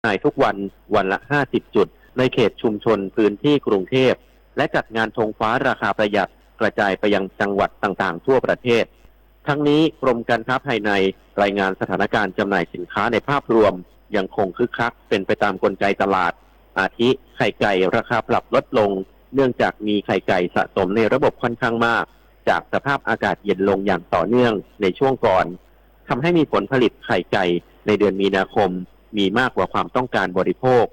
ำหน่ายทุกวัน วันละ ห้าสิบ จุด ในเขตชุมชนพื้นที่กรุงเทพ และจัดงานธงฟ้าราคาประหยัดกระจายไปยังจังหวัดต่างๆทั่วประเทศ ทั้งนี้กรมการค้าภายในรายงานสถานการณ์จำหน่ายสินค้าในภาพรวมยังคงคึกคักเป็นไปตามกลไกตลาด อาทิ ไข่ไก่ราคาปรับลดลง เนื่องจากมีไข่ไก่สะสมในระบบค่อนข้างมาก จากสภาพอากาศเย็นลงอย่างต่อเนื่องในช่วงก่อน ทำให้มีผลผลิตไข่ไก่ในเดือนมีนาคม มีมากกว่าความต้องการบริโภค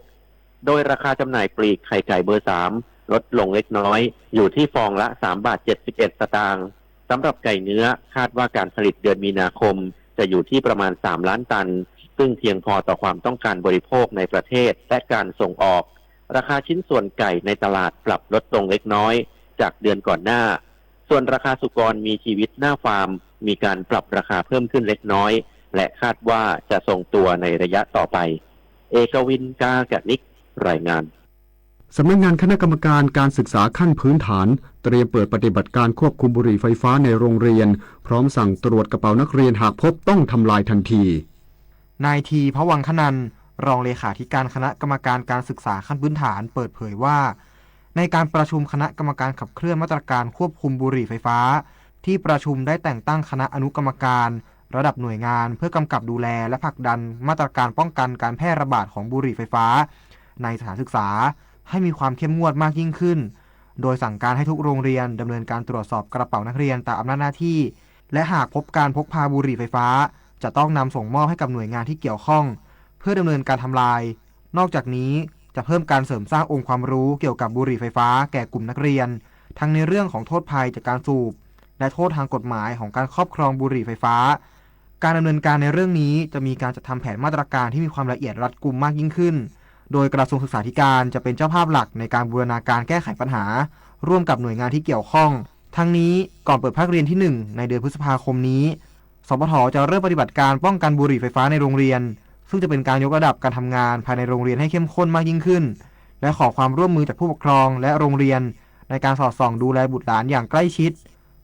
โดยราคาจำหน่ายปลีกไข่ไก่เบอร์ สาม ลดลงเล็กน้อย อยู่ที่ฟองละ สาม บาท เจ็ดสิบเอ็ด สตางค์ สำหรับไก่เนื้อ คาดว่าการผลิตเดือนมีนาคม จะอยู่ที่ประมาณ สาม ล้านตัน ซึ่งเพียงพอต่อความต้องการบริโภคในประเทศ และการส่งออก ราคาชิ้นส่วนไก่ในตลาดปรับลดลงเล็กน้อยจากเดือนก่อนหน้า ส่วนราคาสุกรมีชีวิตหน้าฟาร์ม มีการปรับราคาเพิ่มขึ้นเล็กน้อย และคาดว่าจะทรงตัวในระยะต่อไป เอกวิน กากนิก รายงาน สำนักงานคณะกรรมการการศึกษาขั้นพื้นฐาน เตรียมเปิดปฏิบัติการควบคุมบุหรี่ไฟฟ้าในโรงเรียน พร้อมสั่งตรวจกระเป๋านักเรียน หากพบต้องทำลายทันที นาย ที พวังคนันท์ รองเลขาธิการคณะกรรมการการศึกษาขั้นพื้นฐาน เปิดเผยว่า ในการประชุมคณะกรรมการขับเคลื่อนมาตรการควบคุมบุหรี่ไฟฟ้า ที่ประชุมได้แต่งตั้งคณะอนุกรรมการระดับหน่วยงาน เพื่อกำกับดูแลและผลักดันมาตรการป้องกันการแพร่ระบาดของบุหรี่ไฟฟ้า ในสถานศึกษา ให้มีความเข้มงวดมากยิ่งขึ้น โดยสั่งการให้ทุกโรงเรียนดำเนินการตรวจสอบกระเป๋านักเรียนตามอำนาจหน้าที่ และหากพบการพกพาบุหรี่ไฟฟ้า จะต้องนำส่งมอบให้กับหน่วยงานที่เกี่ยวข้อง เพื่อดำเนินการทำลาย นอกจากนี้จะเพิ่มการเสริมสร้างองค์ความรู้เกี่ยวกับบุหรี่ไฟฟ้าแก่กลุ่มนักเรียน ทั้งในเรื่องของโทษภัยจากการสูบ และโทษทางกฎหมายของการครอบครองบุหรี่ไฟฟ้า การดำเนินการในเรื่องนี้จะมีการจัดทำแผนมาตรการที่มีความละเอียดรัดกุมมากยิ่งขึ้น โดยกระทรวงศึกษาธิการจะเป็นเจ้าภาพหลักในการบูรณาการแก้ไขปัญหา ร่วมกับหน่วยงานที่เกี่ยวข้อง ทั้งนี้ก่อนเปิดภาคเรียนที่หนึ่งในเดือนพฤษภาคมนี้ สพท จะเริ่มปฏิบัติการป้องกันบุหรี่ไฟฟ้าในโรงเรียน ซึ่งจะเป็นการยกระดับการทำงานภายในโรงเรียนให้เข้มข้นมากยิ่งขึ้น และขอความร่วมมือจากผู้ปกครองและโรงเรียน ในการสอดส่องดูแลบุตรหลานอย่างใกล้ชิด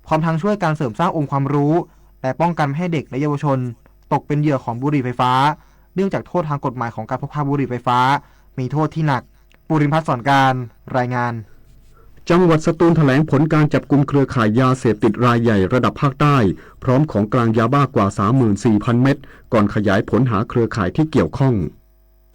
พร้อมทั้งช่วยการเสริมสร้างองค์ความรู้ และป้องกันไม่ให้เด็กและเยาวชน ตกเป็นเหยื่อของบุหรี่ไฟฟ้า เนื่องจากโทษทางกฎหมายของการพกพาบุหรี่ไฟฟ้า มีโทษที่หนัก ปุริพัฒน์ สอนการ รายงาน จังหวัดสตูลแถลงผลการจับกุมเครือข่ายยาเสพติดรายใหญ่ระดับภาคใต้ พร้อมของกลางยาบ้ากว่า สามหมื่นสี่พันเม็ด ก่อนขยายผลหาเครือข่ายที่เกี่ยวข้อง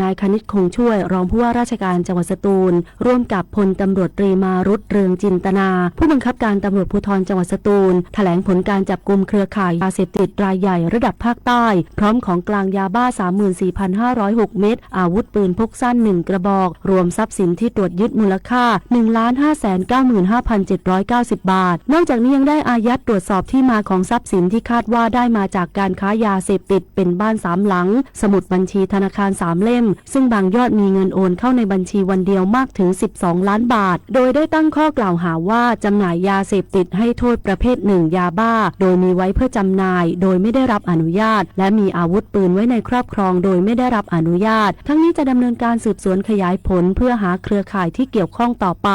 นายคณิต คงช่วย รองผู้ว่าราชการจังหวัดสตูล ร่วมกับพลตำรวจตรีมารุต เรืองจินตนา ผู้บังคับการตำรวจภูธรจังหวัดสตูล แถลงผลการจับกุมเครือข่ายยาเสพติดรายใหญ่ระดับภาคใต้ พร้อมของกลางยาบ้า สามหมื่นสี่พันห้าร้อยหก เม็ด อาวุธปืนพกสั้น หนึ่ง กระบอก รวมทรัพย์สินที่ตรวจยึดมูลค่า หนึ่งล้านห้าแสนเก้าหมื่นห้าพันเจ็ดร้อยเก้าสิบ บาท นอกจากนี้ยังได้อายัดตรวจสอบที่มาของทรัพย์สินที่คาดว่าได้มาจากการค้ายาเสพติดเป็นบ้านสามหลัง สมุดบัญชีธนาคารสามเล่ม ซึ่งบางยอดมีเงินโอนเข้าในบัญชีวันเดียวมากถึง สิบสองล้าน บาท โดยได้ตั้งข้อกล่าวหาว่าจำหน่ายยาเสพติดให้โทษประเภทหนึ่ง ยาบ้า โดยมีไว้เพื่อจำหน่ายโดยไม่ได้รับอนุญาต และมีอาวุธปืนไว้ในครอบครองโดยไม่ได้รับอนุญาต ทั้งนี้จะดำเนินการสืบสวนขยายผลเพื่อหาเครือข่ายที่เกี่ยวข้องต่อไป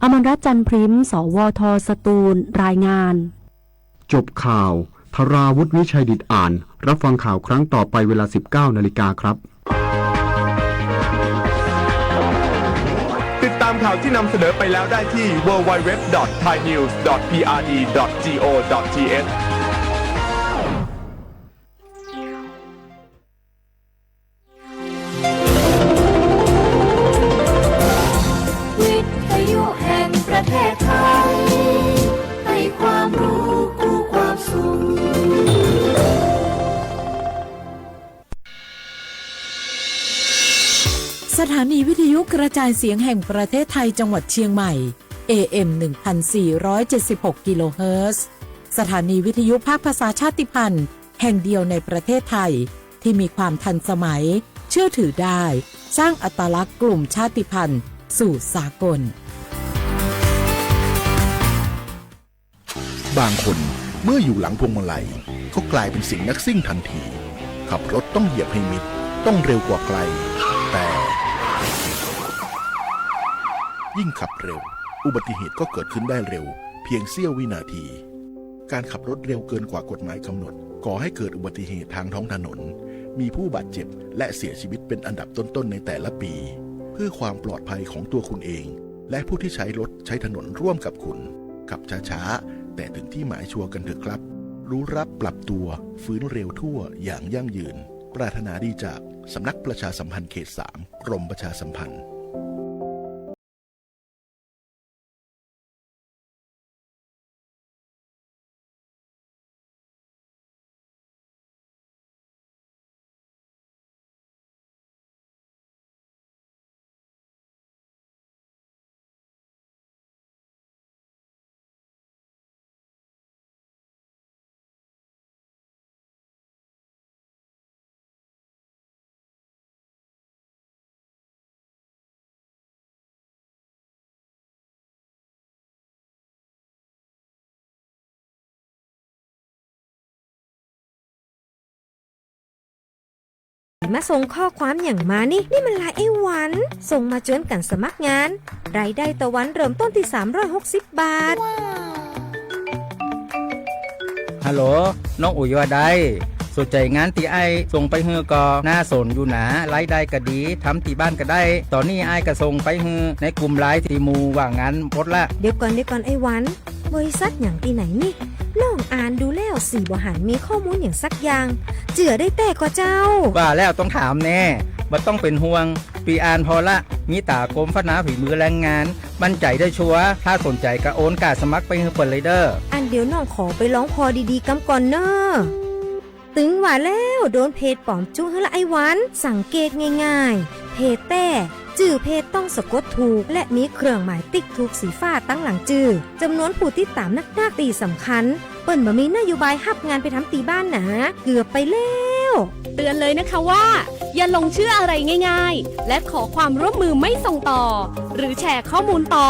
อมรรัตน์ จันทร์พริม สวท สตูล รายงาน จบข่าว ธราวุธ วิชัยดิษฐอ่าน รับฟังข่าวครั้งต่อไปเวลา สิบเก้านาฬิกาครับ ติดตามข่าวที่นำเสนอไปแล้วได้ที่ ดับเบิลยู ดับเบิลยู ดับเบิลยู ดอท ไทยนิวส์ ดอท พีอาร์ดี ดอท จี โอ ดอท ที เอช วิทยุแห่งประเทศไทย ให้ความรู้คู่ความสุข สถานีวิทยุกระจายเสียงแห่งประเทศไทยจังหวัดเชียงใหม่ เอ เอ็ม หนึ่งพันสี่ร้อยเจ็ดสิบหก กิโลเฮิรตซ์ สถานีวิทยุภาคภาษาชาติพันธุ์แห่งเดียวในประเทศไทย ที่มีความทันสมัย เชื่อถือได้ สร้างอัตลักษณ์กลุ่มชาติพันธุ์สู่สากล บางคนเมื่ออยู่หลังพวงมาลัย ก็กลายเป็นเสียงนักซิ่งทันที ขับรถต้องเหยียบให้มิด ต้องเร็วกว่าใคร แต่ ยิ่งขับเร็ว อุบัติเหตุก็เกิดขึ้นได้เร็ว เพียงเสี้ยววินาที การขับรถเร็วเกินกว่ากฎหมายกำหนด ก่อให้เกิดอุบัติเหตุทางท้องถนน มีผู้บาดเจ็บและเสียชีวิตเป็นอันดับต้นๆในแต่ละปี เพื่อความปลอดภัยของตัวคุณเอง และผู้ที่ใช้รถใช้ถนนร่วมกับคุณ ขับช้าๆ แต่ถึงที่หมายชัวร์กันเถอะครับ รู้รักปรับตัว ฟื้นเร็วทั่วอย่างยั่งยืน ปรารถนาดีจากสำนักประชาสัมพันธ์เขตสาม กรมประชาสัมพันธ์ มาส่งข้อความอย่างมานี่ นี่มันไลน์ไอ้หวัน ส่งมาชวนกันสมัครงาน รายได้ต่อวันเริ่มต้นที่สามร้อยหกสิบบาท ฮัลโหล น้องอุ๋ยว่าได สนใจงานที่อ้ายส่งไปหื้อก็น่าสนอยู่นะ รายได้ก็ดี ทำที่บ้านก็ได้ ตอนนี้อ้ายก็ส่งไปหื้อในกลุ่มไลน์ที่หมู่ว่างงานหมดละ เดี๋ยวก่อน เดี๋ยวก่อนไอ้หวัน บริษัทอย่างที่ไหนนี่ น้องอ่านดูแล้วสี่บ่หันมีข้อมูลอย่างสักอย่าง เจื่อได้แต่ก่อเจ้า ว่าแล้วต้องถามแน่ บ่ต้องเป็นห่วง พี่อ่านพอละ มีตากรมพัฒนาฝีมือแรงงาน มั่นใจได้ชัวร์ ถ้าสนใจก็โอนการสมัครไปหื้อเปิ้นเลยเด้อ อันเดี๋ยวน้องขอไปลองพอดีๆกำก่อนเนอะ ตึงว่าแล้วโดนเพจปลอมจุกหื้อละไอ้หวัน สังเกตง่ายๆ เพจแต้ จื่อเพจต้องสะกดถูก และมีเครื่องหมายติ๊กถูกสีฟ้าตั้งหลังจื่อ จำนวนผู้ติดตามนักๆ ตี้สำคัญ เปิ้นบ่มีนโยบายฮับงานไปทำตีบ้านหนา เกือบไปแล้ว เตือนเลยนะคะว่า อย่าหลงเชื่ออะไรง่ายๆ และขอความร่วมมือไม่ส่งต่อ หรือแชร์ข้อมูลต่อ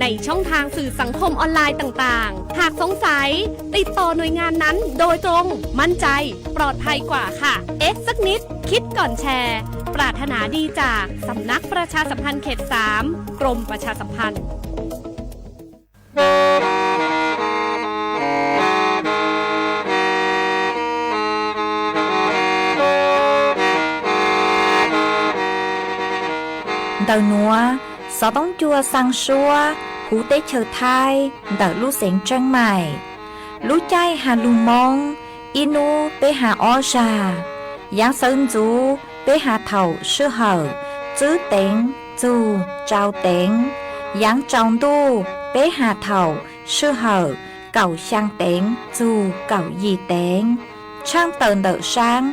ในช่องทางสื่อสังคมออนไลน์ต่างๆ หากสงสัย ติดต่อหน่วยงานนั้นโดยตรง มั่นใจ ปลอดภัยกว่าค่ะ เอ๊ะสักนิด คิดก่อนแชร์ ปรารถนาดีจากสำนักประชาสัมพันธ์เขตสาม กรมประชาสัมพันธ์ Ntawm nuav, xov tooj cua xaa suab huv teb chaws Thaib ntawm lub xeev Tsheej Maim. Lub caij has lug Moob, ib nub peb has ob zag. Yaav xawv ntxuv peb has thaum sij hawm tswb teev txug tsau teev. Yaav tsaus ntuj peb has thaum sij hawm kaum xyaa teev txug kaum yim teev. Tshaaj tawm ntawm saab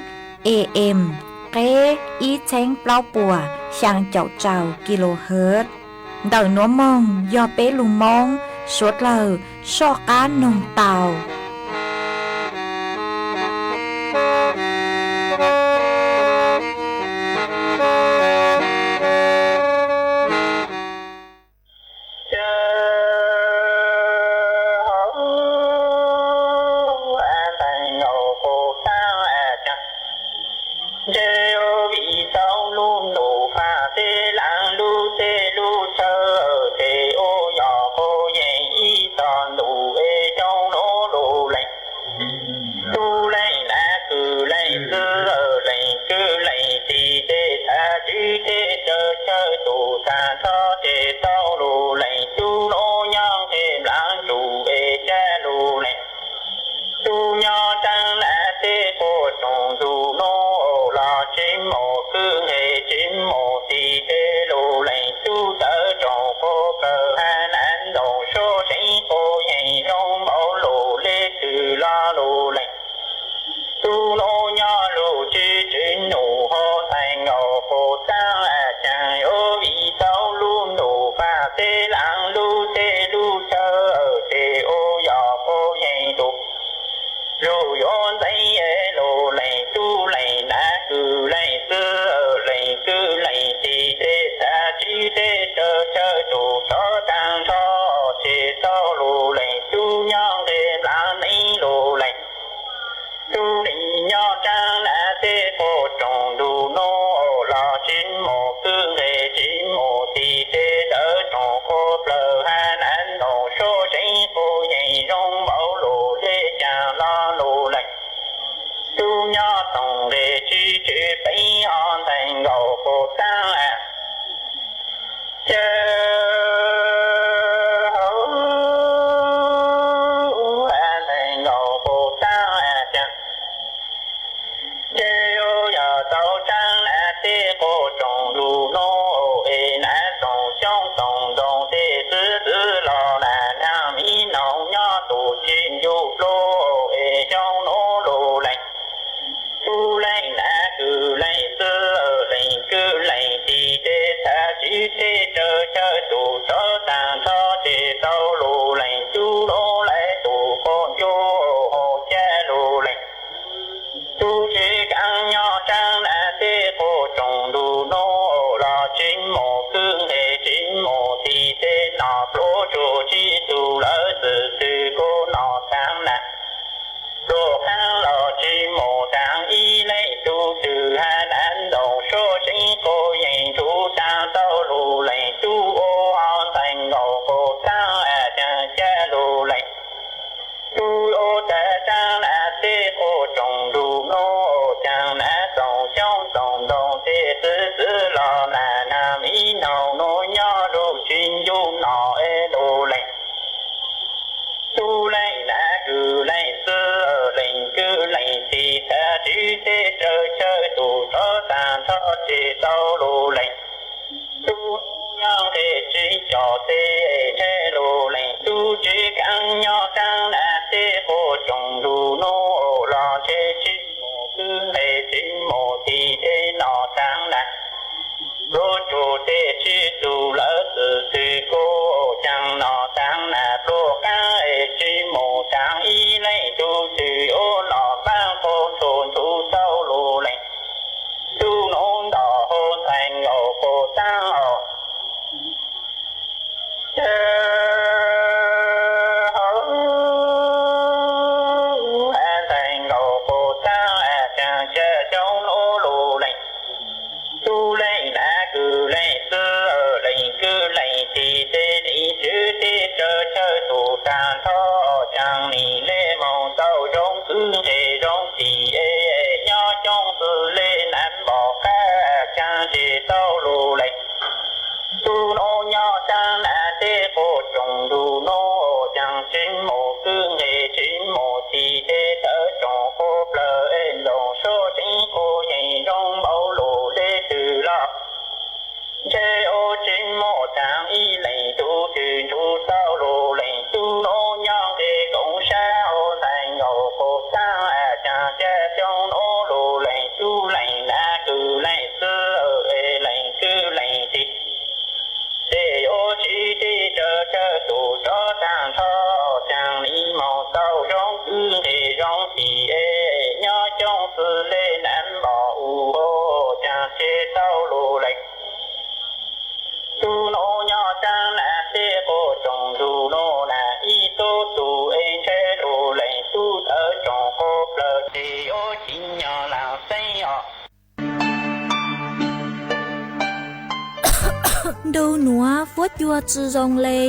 A M qeb ib txheeb plaub puas xyaa caum rau kilohertz. Ntawm nuav moog yog peb lug Moob suav dlawg soj qaab noog tau. Ntshe ua vim tau lub ntuj faj tej laav lub teb lub chaw, ces ua yog quas yeej ib tog ntuj es xyoo nuav lug leej tub leej nav kwv leej txwv leej kwv leej tij, tej thav tswv tej chaw chaw tus tag nrho, ces tau lug leej tub nuav nyob nqe nplaam ntsum es ca lug leej tub nyob tsaam nav tej quas tsoom ntxug nuav los tsis mus kwv nqe tsis mus tij, tej lug leej tub tawv tsoom quas plawg hav nav ntoo suab seev quas yeej zoo npaum lug le twg los lug leej tub nuav nyob lug tswv tswv num hov thaij nkaus quas taab caag, yuav vim tau lub ntuj faj tej laav lub teb lub chaw, ces ua yog quas yeej tug lug yuav ntxeev lug leej tub leej nav kwv leej txwv leej kwv leej tij, tej thav tswv tej chaw chaw tus tsov taag nrho, ces tau lug leej tub nyob nqe nplaam neeb lug leej tub leej nyob tsaam nav tej quas tsoom ntxug nuav los tsis mus kwv nqe tsis mus tij, tej tawv tsoom quas plawg hav nav ntoo suab seev quas yeej zoo npaum lug le caag los lug leej tub nyob toom nqe tswv tsev peev ho ntxhais nkaus puv taab caw hauv, ntxhais nkaus puv taab caw. Ntshe yuav yog tau tsaab nav tej quas tsoom lug nuav es nav tsoom xyoob tsoom ntoo tej xwb xwb los nav naag miv noog nyob tus tsis ncu pluj es xyoob nuav lug leej tub leej nav kws leej xwb leej kwv leej tij tej thav tswv tej raws chaw tus rov taag nrho ces tau lug leej tub nuav lawv tus quas ncu hauv caj lug leej tub tsis kaav nyob tsaab nav tej quas tsoom lug nuav los tsis mus kwv nqes tsis mus tim tej nom pluav tsuj tsis tug lawv xwm txwg kuv nom taav nav pluav qaab los tsis mus taav ib leej tug twg hab nav ntoo suab seev quas yeej nrug taag tau lug leej tub ua ho ntxhais nkaus puv taab caag caj lug leej tub ua tag tsaab nav tej quas tsoom lug nuav caag nav tsoom xyoob tsoom ntoo tej xwb xwb los nav naag miv noog nuav nyob lug tsis ncu nom es lug leej tub leej nav kws leej xwb leej kwv leej tij thav tswv tej raws chaw tus rov taag nrho ces tau lug leej tub nyob nqes tsis coj tej ntshe lug leej tub tsis kaav nyob tsaab nav tej quas tsoom lug nuav los ntshe tsis mus kwv nqes tsis mus tim tej nom taav nav pluav tsuj tej tsis tug lawv xwm txwg kuv caag nom taav nav pluav qaab es tsis mus taav ib leej tug twg ua nom paab quas nrug nrug tau lug leej tub nuav ntog hauv ntxhais nkaus puv taab hauv caw hauv, ntxhais nkaus puv taab caag caj xyoob nuav lug leej tub leej nav kws leej xwb leej kwv leej tij tej nim tswv tej raws chaw tus taag nrho caag nim le moog tau zoo kwv nqes zoo tim es nyob coob xwb le nav npom qab caag ces tau lug leej tub nuav nyob tsaab nav tej quas tsoom lug nuav caag tsis mus kwv nqes tsis mus tim tej tawv tsoom quas plawg es ntoo suab seev quas yeej zoo npaum lug le twg los ntshe ua tsis mus taav ib leej tug twg nrug tau lug leej tub nuav nyob nqes koom sab hauv ntxhais nkaus puv taab caag caj xyoob nuav lug leej tub leej nav kws leej xwb es leej kwv leej tij tej yuav tsis tej raws chaw tus rov taag nrho caag nim moog tau zoo kwv nqes zoo tim es nyob coob xwb le nav npom u hauv caag ces tau lug leej tub nuav nyob tsaab nav tej quas tsoom lug nuav nav ib tug tug es ntshe lug leej tub tawv tsoom quas plawg ces yuav tsis nyob laam xeeb os. Ntu nuav fuab cua tsi zoo le,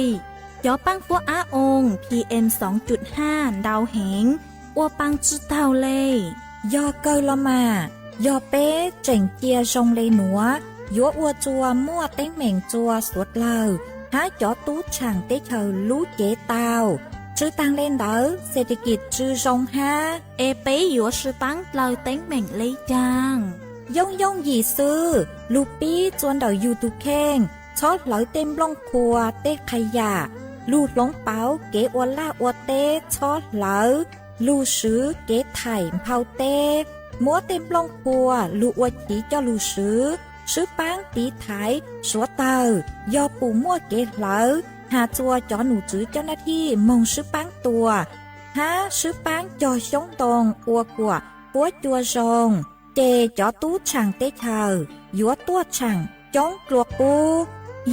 cov paab fuab ab oo P M xoo cum haj ntau heev, ua paa tsi taug le. Yog kawg los mas, yog peb tseem cia zoo le nuav, yuav ua txuas muaj teeb meem txuas suav dlawg hab cov tub tshaam teb chaws lub cev tau. Tsi taag le ntawd, xes tes kis tsi zoo hab, es peb yuav sib paab dlaws teeb meem le caag? Yooj yooj yim xwb, lug pib txua ntawm yug tug kheej, txhob hlawv tej nplooj qhuas tej qha yam, lug hloov pauv kev ua laj ua teb txhob hlawv, lug swv kev thaim nphau teb, muab tej nplooj qhuas lug ua chiv coj lug swv, sib paab tiv thaiv suav tawg, yog pum muaj kev hlawv, has txua cov num tswv coj nab thij moog sib paab tua, hab sib paab cog xyoob ntoo ua kuam fuab cua zoo, ces cov tub tshaam teb chaws yuav tuaj tshaam coob dlua qub.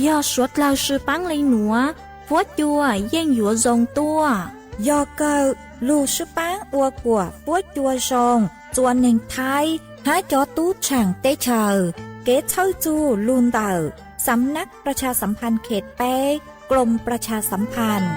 Yog suav dlawg sib paab le nuav, fuab cua yeej yuav zoo tuaj. Yog kawg, lug sib paab ua kuam fuab cua zoo txua neeg Thaib hab cov tub tshaam teb chaws. Kev txhawj txug lug ntawm สำนักประชาสัมพันธ์เขตแปด กรมประชาสัมพันธ์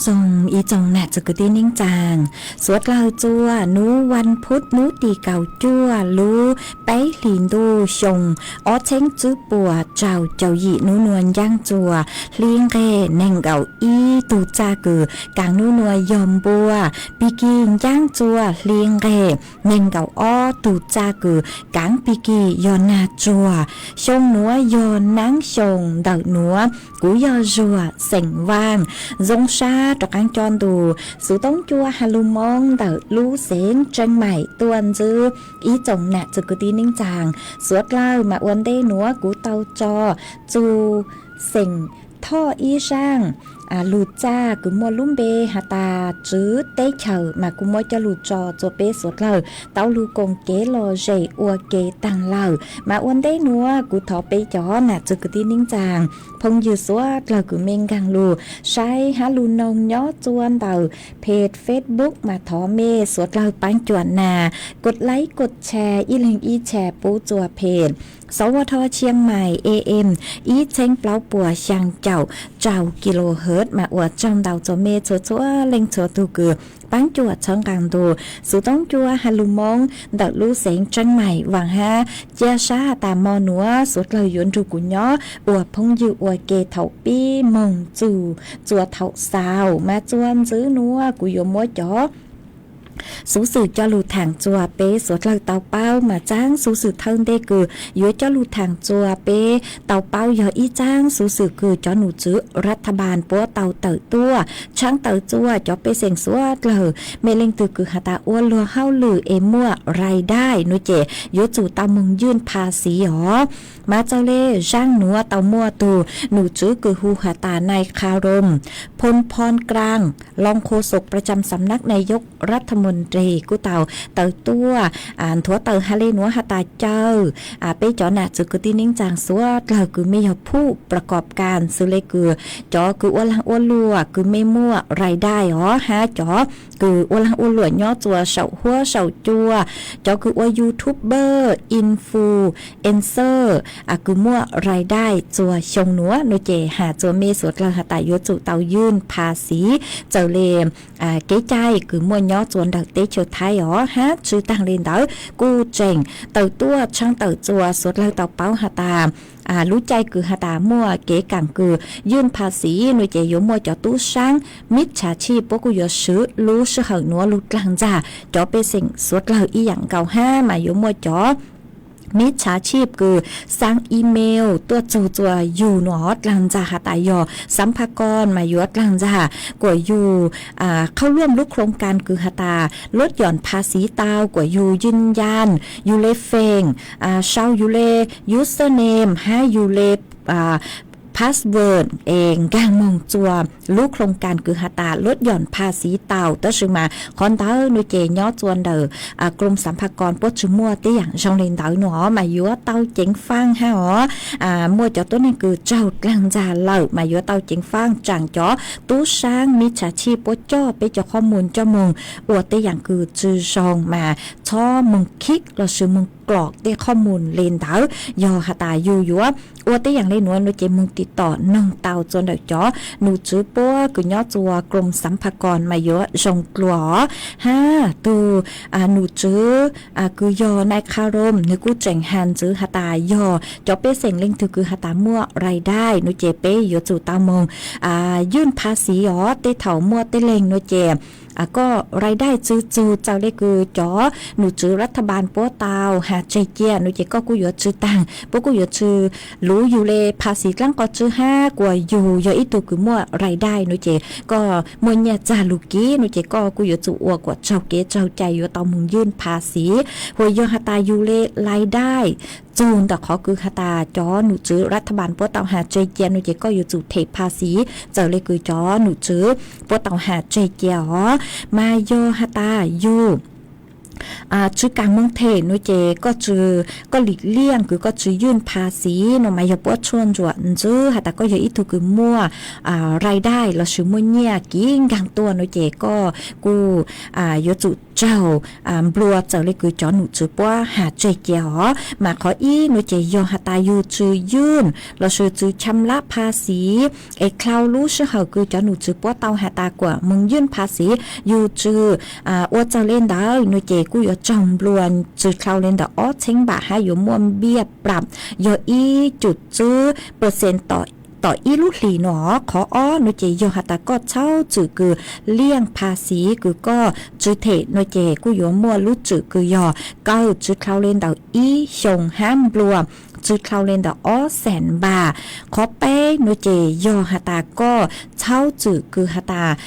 Txoog ib tsoom nam txiv kwv tij neej tsaa, suav dlawg txua nub vas phuv nub tim kaum cuaj lub peb hlis ntuj xyoo ob txheeb tsib puas rau caum yim, nub nua ncaaj txua hli nqeg neeg nkaum ib tug txaj kws kaav nub nua yog npua, pig kig ncaaj txua hli nqeg neeg nkaum ob tug txaj kws kaav pig kig yog nag tsuag. Xyoo nuav yog naab xyoo ntawm nuav, kuv yog Zuag xeem Vaaj. Zoo sab rov qaab coj ntu xuv toob cua has lug Moob ntawm lub xeev Tseeb Maim tuaj ntsib ib tsoom nam txiv kwv tij neej tsaa, suav dlawg mas ua ntej nuav kuv tau tso txug xeem Thoj ib zaaj lug txaj kws muaj lub npe has tas Tswv Teb Chaws mas kuv muab coj lug tso txua peb suav dlawg tau lug koom kev lom zem ua ke taag lawm. Mas ua ntej nuav kuv thov peb cov nam txiv kwv tij neej tsaa, phooj ywg suav dlawg kws mej nkaag lug saib hab lug noog nyob txua ntawm peg Facebook mas thov mej suav dlawg paab cuam nas kos laib kos tshare ib leeg ib tshare pub txua peg Sov Ua Dho Tshiab Maim A M ib txheeb plaub puas xyaa caum rau kilohertz mas ua tsaug ntau txua mej txhua txhua leej txhua tug kws paab cuam txhawb nqaa ntu xuv toob cua has lug Moob ntawm lub xeev Tseeb Maim. Vaam hab cia sab has tas mo nuav suav dlawg yuav nrug kuv nyob ua phooj ywg ua ke thaum pib moog txug txua thaum xaus mas txua ntxiv nuav kuv yuav muab cov xuv xwm coj lug thaam txua peb suav dlawg tau paub mas txaab xuv xwm thawj ntej kws yuav coj lug thaam txua peb tau paub yog ib txaab xuv xwm kws cov num tswv รัฐบาล puab tau tawm tuaj tshaav tawm txua cov pej xeem suav dlawg mej leej twg kws has tas ua luag hauj lwm es muaj รายได้ nuav ces yuav tsum tau moogยื่นภาษี os. Mas txawm le zaaj nuav tau muaj tug num tswv kws hu has tas Nais Khas Rom Phom Phom Kaang, รองโฆษกประจำสำนักนายกรัฐมนตรี kuj tau tawm tuaj nthuav tawm has le nuav has tas caw peb cov nam txiv kwv tij neej tsaa suav dlawg kws mej yog ผู้ประกอบการ xws le kws cov kws ua laag ua luam kws mej muaj รายได้ os hab cov kws ua laag ua luam nyob txua saum huab saum cua, cov kws ua YouTuber, influencer kws muaj รายได้ txua xyoo nuav nuav ces has txua mej suav dlawg has tas yuav tsum tau ยื่นภาษี txawm le kev cai kws muaj nyob txua ntawm teb chaws Thaib os hab tsw taag le ntawd kuj tseem tawm tuaj tshaav tawm txua suav dlawg tau paub has tas lub caij kws has tas muaj kev kaam kws ยื่นภาษี nuav ces yuav muaj cov tub saab มิจฉาชีพ puab kuj yuav swv lub sij hawm nuav lug dlaag ntxag cov pej xeem suav dlawg ib yaam nkaus hab mas yuav muaj cov มิจฉาชีพ kws xaa email tuaj txug txua yug nuav dlaag ntxag has tas yog สรรพากร mas yuav dlaag ntxag kuas yug เข้าร่วม lub โครงการ kws has tas ลดหย่อนภาษี tau kuas yug ยืนยัน yug le feem, sau yug le username hab yug le password es nkaag moog txua lub โครงการ kws has tas ลดหย่อนภาษี tau. Tab sis mas qhov ntawd nuav ces nyob txua ntawm กรมสรรพากร puab tsw muaj tej yaam zoo le ntawd nuav os mas yuav tau ceev faaj hab os. Muaj cov tuab neeg kws raug dlaag ntxag lawm mas yuav tau ceev faaj tsaam cov tub saab มิจฉาชีพ puab coj peb cov ข้อมูล coj moog ua tej yaam kws tsw zoo mas txhob moog khib lossis moog klom tej ข้อมูล le ntawd. Yog has tas yug yuav ua tej yaam le nuav nuav ces moog tiv tom noog tau txua ntawm cov num tswv puab kws nyob txua กรมสรรพากร mas yuav zoo dlua os. Hab tug num tswv kws yog Nais Khas Rom nwg kuj tseem has ntxiv has tas yog cov pej xeem leej twg kws has tas muaj รายได้ nuav ces peb yuav tsum tau moog ยื่นภาษี os. Tej thaum muaj tej leeg nuav ces koj รายได้ tsw txug txawm le kws cov num tswv รัฐบาล puab tau has tseg cia nuav ces koj kuj yuav tsw taag, puab kuj yuav tsw luv yug le ภาษี dlaab qhov tsw hab kuas yug yog ib tug kws muaj รายได้ nuav ces koj muaj nyaj txag lug kib nuav ces koj kuj yuav tsum ua kuas raug kev raug cai yuav tau moog ยื่นภาษี. Hu yog has tas yug le รายได้ txug ntawm qhov kws has tas cov num tswv รัฐบาล puab tau has tseg cia nuav ces koj yuav tsum them ภาษี txawm le kws cov num tswv puab tau has tseg cia os. Mas yog has tas yug tsw kas moog them no ces koj tsw, koj lim liaj kws koj tsw ywj pha xiv no mas yog puab tshuaj ntsuam ntxwv has tas koj yog ib tug kws muaj rai dai lossis muaj nyiaj kiv nkaag tuaj no ces koj kuj yuav tsum raug nplua txawm le kws cov nom tswv puab has tseg cia os. Mas qhov ib no ces yog has tas yug tsw ywj lossis tsw cham lab pha xiv es dlhau lub sij hawm kws cov nom tswv puab tau has tas kuas moog ywj pha xiv yug tsw ua txawg le ntawd no ces kuj yuav raug nplua tsw dlhau le ntawm ob txheeb npam hab yuav muaj npiaj plam yog ib cum tswb percent tom ib lub hlis no. Qhov ob no ces yog has tas koj txhawb tswm kws liaj pha xiv kws koj tsw them no ces kuj yuav muaj lub tswm kws yog kaw tsw dlhau le ntawm ib xyoos hab nplua tsw dlhau le ntawm ob xees npam. Qhov peb no ces yog has tas koj txhawb tswm kws has tas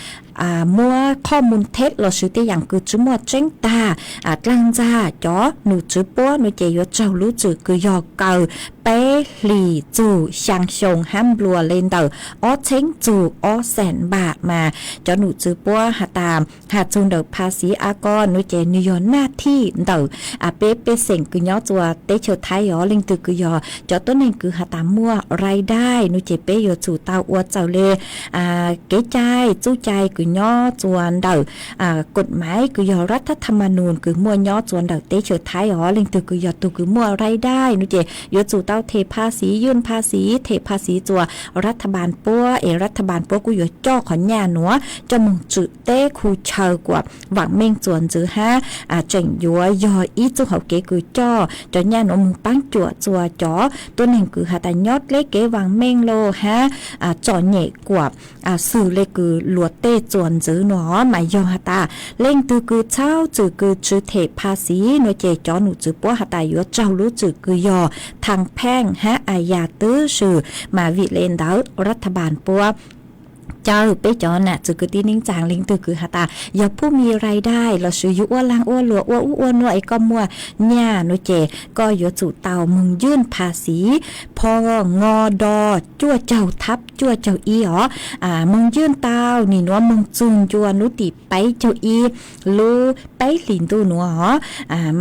muab qhov mus theb lossis tej yaam kws tsi muaj tseeb tag dlaag ntxag cov nom tswv puab no ces yuav raug lub tswm kws yog kaw peb hlis txug xyaa xyoo hab nplua le ntawm ob txheeb txug ob xees npam. Mas cov nom tswv puab has tas has txug ntawm pha xiv a ko no ces nwg yog naj thij ntawm peb pej xeem kws nyob tsua teb chaws Thaib os. Leej twg kws yog cov tuab neeg kws has tas muaj rai dai no ces peb yuav tsum tau ua txawm le kev cai txuj cai kws nyob tsua ntawm kod maiv kws yog rab thab tham ma nus kws muaj nyob tsua ntawm teb chaws Thaib os. Leej twg kws yog tug kws muaj rai dai no ces yuav tsum tau them pha xiv, ywj pha xiv, them pha xiv tsua rab thab npam puab es rab thab npam puab kuj yuav coj qhov nyaj nuav coj moog tswm teb khu chaw kuas vaam meej tsua ntxwv hab tseem yuav yog ib txuj hauv kev kws coj cov nyaj nuav moog paab cuam tsua cov tuab neeg kws has tas nyob dleb kev vaam meej los hab txom nyem kuas xws le kws luas tej tsua ntxwv no. Mas yog has tas leej twg kws txhawb tswm kws tsi them pha xiv no ces cov nom tswv puab has tas yuav raug lub tswm kws yog thaaj pheej hab a yas twb swm. Mas vim le ntawd rab thab npam puab caw peb cov nam txwv kwv tij neej tsaa leej twg kws has tas yog phub mi rai dai lossis yug ua laag ua luam ua ub ua nuav es koj muaj nyaj no ces koj yuav tsum tau moog ywj pha xiv pho ngo do cuaj caug thab cuaj caug ib os. Moog ywj tau nim nuav moog txug ncua nub tim peb caug ib lub peb hlis ntuj nuav os.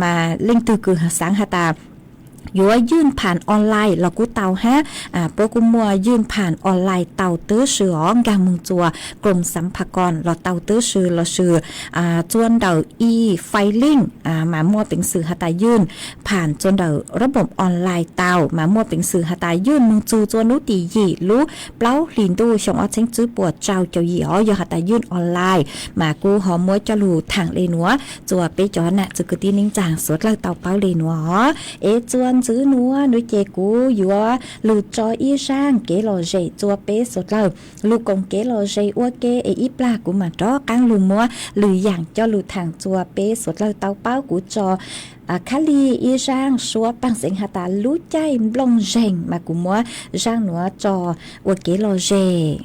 Mas leej twg kws xaav has tas yuav ywj pham online los kuj tau hab, puab kuj muaj ywj pham online tau twb swm os. Nkaag moog tsua krom xav pha koos los tau twb swm lossis tsua ntawm e-filing mas muaj peev xwm has tas ywj pham tsua ntawm rab npoom online tau mas muaj peev xwm has tas ywj moog txug tsua nub tim yim lub plaub hlis ntuj xyoo ob txheeb tswb puas tsau caum yim os. Yog has tas ywj online mas kuj ho muab coj lug thaam le nuav tsua peb cov nam txwv kwv tij neej tsaa suav dlawg tau paub le nuav os. Es tsua ntxwv nuav nuav ces kuv yuav lug tso ib zaaj kev lom zem tsua peb suav dlawg lug koom kev lom zem ua ke es ib plag kuv mam rov qaab lug muab lwm yaam coj lug thaam tsua peb suav dlawg tau paub. Kuv tso khab lig ib zaaj suab paaj xeev has tas lub caij nplooj zeeg mas kuv muab zaaj nuav tso ua kev lom zem.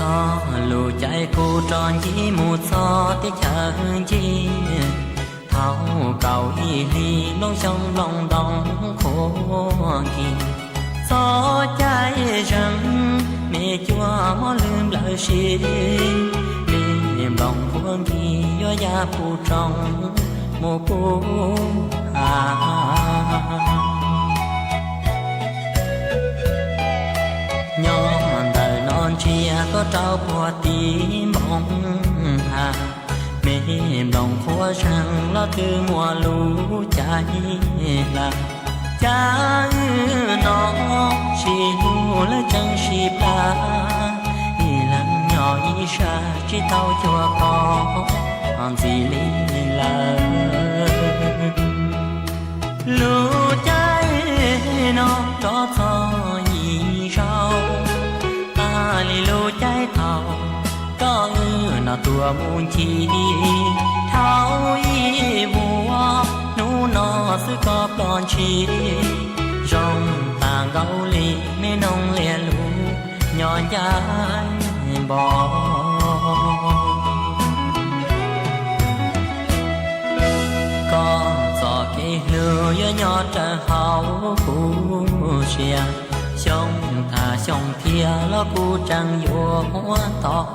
Txog lub caij kuv rov ncig mus txog teb chaws ncig, thaum kaum ib hlis nplooj xyoob nplooj ntoo qhuav kis, txoj cai zeeg me cuab mob lwg nplawm si, me nplooj qhuav kis yuav ya puv roob mus puv hav. Nyob ntawm no ntsia tuaj rau puag tim npoo hav, me nplooj qhuav zeeg los twb muaj lub caij hla. Cas wb no sib hlub lawv tseem sib plam, ib leeg nyob ib sab tsis tau cuag koj ntxim li lawm. Lub caij no rov txog ib zaug, tas li lub caij thaum koj wb no tuaj mus ncig, dhau ib vuag hnub no xwb koj ploj ntshis, zoo tas nkaus li me noog liag lug. nyob ncaim npov. Koj txoj kev hlub yuav nyob raws hauv kuv siab, xyoo tag xyoo thiab los kuv tseem yuav muab tog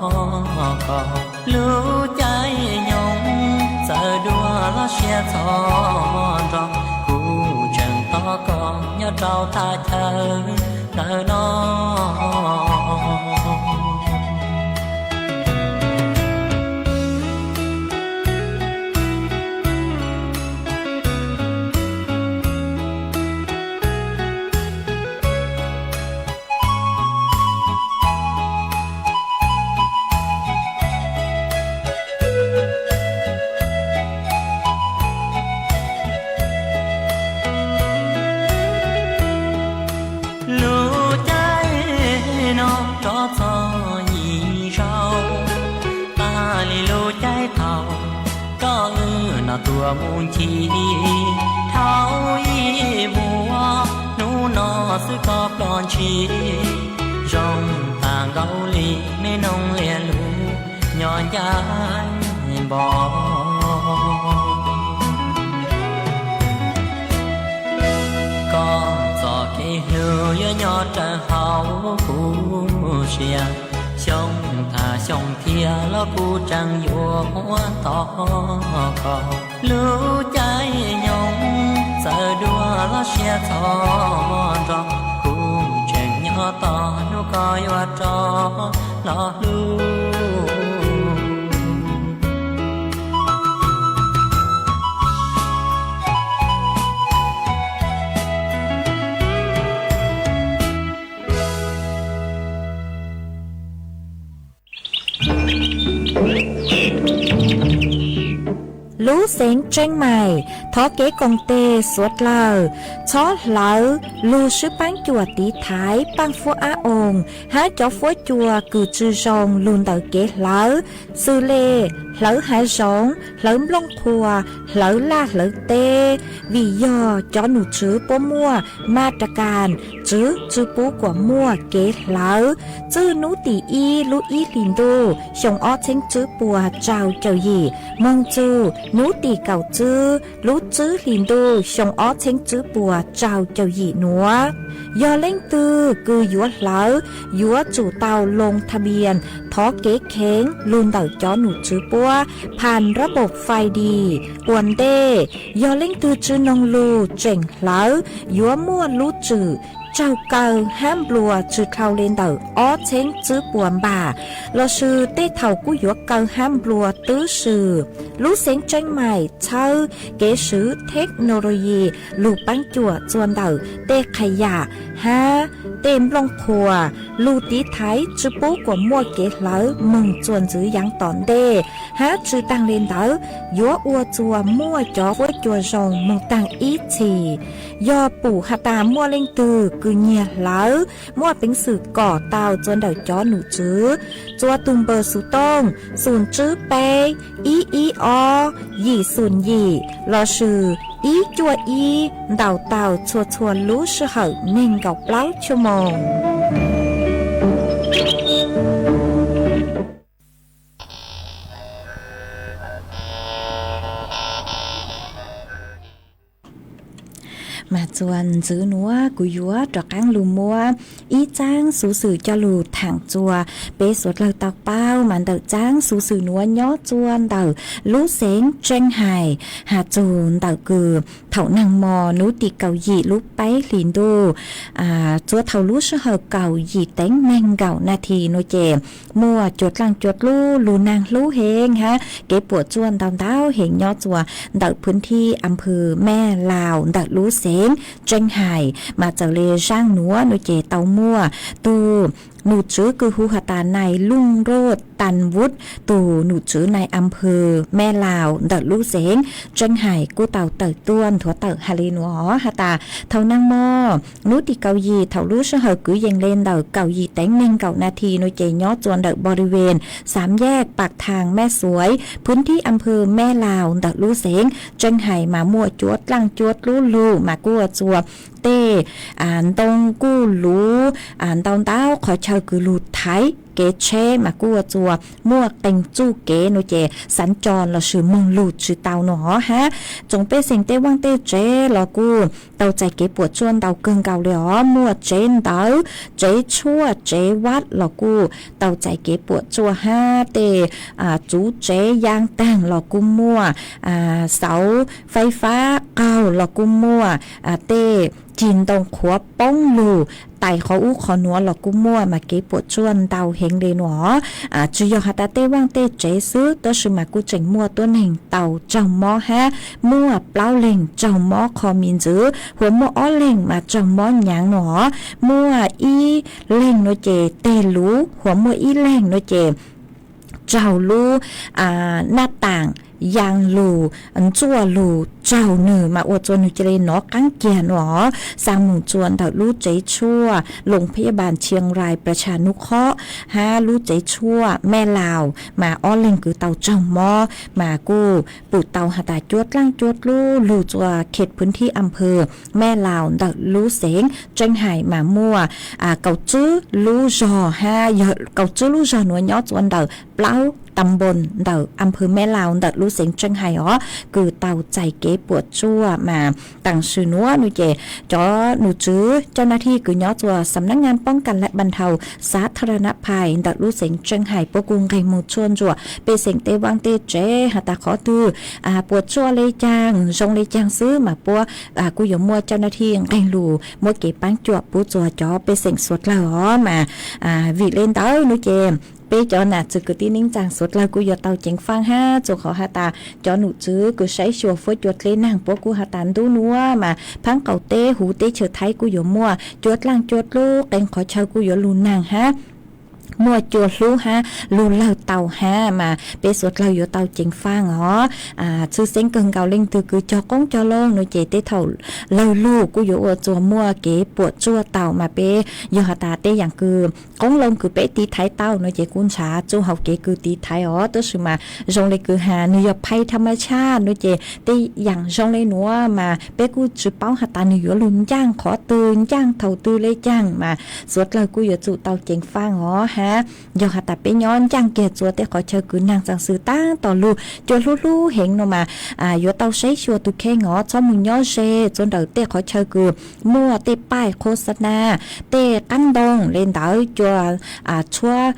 koj. Lub caij nyoog txawm dua los siab txog nrho, kuv tseem tos koj nyob rau thaj chaw ntawm no. Lub caij no rov txog yim zaug, tas li lub caij thaum koj wb noj tuaj mus ncig dhau ib vuag. Hnub no xwb koj ploj ntshis, zoo tas nkaus li me noog liag lug nyob ncaim npov. Koj txoj kev hlub yuav nyob raws hauv kuv siab, xyoo tag xyoo thiab los kuv tseem yuav muab tog koj. Lub caij nyoog txawm dua los siab txog nrho, kuv tseem nyob tos hnub koj yuav rov los hlub. Lub xeev Tseeb Maim thov kev koom tes suav dlawg txhob hlawv lug swb paab cuam tiv thaiv paaj fuab ab oo hab cov fuab cua kws tsi zoo lug ntawm kev hlawv, xws le hlawv hav zoov, hlawv nplooj qhuav, hlawv laj hlawv teb, vim yog cov num tswv puab muaj ma ra kas tswv tsi pub kuas muaj kev hlawv. Txwj nub tim ib lub ib hlis ntuj xyoo ob txheeb tswb puas rau caum yim moog txug nub tim kaum tswb lub tswb hlis ntuj xyoo ob txheeb tswb puas rau caum yim nuav. Yog leej twg kws yuav hlawv, yuav tsum tau loo tha npias thov kev kheev lug ntawm cov num tswv puab phas rab npaum fais dis ua ntej. Yog leej twg tsi noog lug tseem hlawv, yuav muaj lub tswm raug kaw hab nplua tsi dhau le ntawm ob txheeb tswb puas npam, lossis tej thaum kuj yuav kaw hab nplua twb swm. Lub xeev Tseeb Maim txhawb kev swv theknoloyi lug paab cuam txuas ntawm tej qha yam hab tej nplooj qhuav lug tiv thaiv tsi pub kuas muaj kev hlawv moog txuas ntxiv yaav tom ntej, hab tsi taag le ntawd yuav ua txuas muaj cov fuab cua zoo moog taag ib txhis. Yog pum has tas muaj leej twg kws nyiag hlawv, muaj peev xwm kom tau txuas ntawm cov num tswv txuas tug npawb xuv tooj xoom tswb peb ib ib ob yim xoom yim lossis ib cuaj ib ntaus tau txhua txhua lub sij hawm neeg nkaum plaub cuaj moos. Mas txuas ntxiv nuav kuv yuav rov qaab lug muab ib txaab xuv xwm coj lug thaam txuas peb suav dlawg tau paub. Mas ntawm txaab xuv xwm nuav nyob txuas ntawm lub xeev Tseeb Hais, has txug ntawm kws thaum naag mo nub tim kaum yim lub peb hlis ntuj, txuas thaum lub sij hawm kaum yim teev neeg nkaum nas this nuav ces muaj cua dlaaj cua dlub lug naag hlub heev hab kev puam tsuaj ntau ntau heev nyob txuas ntawm phwv thib am phw Mej Laus ntawm lub xeev Tseeb Hais. Mas txawm le zaaj nuav nuav ces tau muaj tug num tswv kws hu has tas nai Luj Roj Tan Vuv, tug num tswv nai am phw Mej Laus ntawm lub xeev Tseeb Hais kuj tau tawm tuaj nthuav tawm has le nuav has tas thaum naag mo nub tim kaum yim thaum lub sij hawm kwv yees le ntawm kaum yim teev neeg nkaum nas this nuav ces nyob txuas ntawm npau li ven xav yaj Pav Thaas Mej Xuaiv phwv thib am phw Mej Laus ntawm lub xeev Tseeb Hais mas muaj cua dlaaj cua dlub lug mas kuj ua txuas tej ntoo kuj luv ntau ntau qhov chaw kws lug thaiv kev tsheb mas kuj ua txuas muaj qee txuj kev no ces xav co lossis moog lug tsis tau no hab. Tsoom pej xeem tej vaaj tej tsev los kuj tau txais kev puam tsuaj ntau kawg nkaus le os. Muaj tsev ntawv, tsev tshuaj, tsev vaj los kuj tau txais kev puam tsuaj hab. Tej txuv tsev yaa taag los kuj muaj, xauv faib fab qaug los kuj muaj, tej cig ntoo qhuav poob lug tais qhov ub qhov nuav los kuj muaj mas kev puam tsuaj ntau heev le nuav. Tsis yog has tas tej vaaj tej tsev xwb tab sis mas kuj tseem muaj tuab neeg tau raug mob hab. Muaj plaub leeg raug mob qho mi ntxwv, huas muaj ob leeg mas raug mob nyaav nuav. Muaj ib leeg nuav ces teg luv, huas muaj ib leeg nuav ces raug lub naj taam yaa lug, ntsuaj lug raug nwg mas ua txuas nwg ca le nov qaab kiag nuav. Xaa moog txuas ntawm lub tsev tshuaj Loo Phaj Yaj Npaas Chiang Rai Prasha Nukhos hab lub tsev tshuaj Mej Laus mas ob leeg kws tau raug mob mas kuj pum tau has tas cuab dlaaj cuab dlub lug txuas khev phwv thib am phawv Mej Laus ntawm lub xeev Tseej Hais mas muaj kaum tswb lub zog hab yog kaum tswb lub zog nuav nyob txuas ntawm plaub tam npoos ntawm am phawv Mej Laus ntawm lub xeev Tseej Hais os kws tau txais kev puam tsuaj mas taam sim nuav nuav ces cov num tswv caj naj thij kws nyob txuas Xam Nab Ngas Poob Kam Laj Npaas Dhau Xav Tha Ra Nab Phais ntawm lub xeev Tseej Hais puab kuj nqeg moog tshuaj ntsuam pej xeem tej vaaj tej tsev has tas qhov twg puam tsuaj le caag zoo le caag xwb mas puab kuj yuav muaj caj naj thij nqeg lug muab kev paab cuam pub txuas cov pej xeem suav dlawg os mas vim le ntawd nuav ces peb cov nam txwv kwv tij neej tsaa suav dlawg kuj yuav tau ceev faaj hab txuas qhov has tas cov num tswv kws saib xyuas fuab cua dleb naag puab kuj has tas ntuj nuav mas phaab qaum teb huv teb chaws Thaib kuj yuav muaj cua dlaaj cua dlub qee qhov chaw kuj yuav lug naag hab muaj cua hlub hab lug lawg tau hab mas peb suav dlawg yuav tau ceev faaj os. Tshwj xeeb kawg nkaus leej twg kws cog qoob cog loo nuav ces tej thaum lawg lug kuj yuav ua txuas muaj kev puam tsuaj tau mas peb yog has tas tej yaam kws qoob loo kws peb tiv thaiv tau nuav ces kuj ntshaw txuj hauv kev kws tiv thaiv os tab sis mas zoo le kws has nwg yog phaj tham maj tshaj nuav ces tej yaam zoo le nuav mas peb kuj tsis paub has tas nwg yuav lug ncaaj qhov twg ncaaj thaum twg le caag mas suav dlawg kuj yuav tsum tau ceev faaj os hab. Yog has tas peb nyob ncaaj kiag txuas tej qhov chaw kws naag txaas xwm taab tom lug cua hlub hlub heev nuav mas yuav tau saib xyuas tug kheej os txhob moog nyob ze txuas ntawm tej qhov chaw kws muaj tej paij khos xa na, tej qaab ntoo le ntawd cua tshuab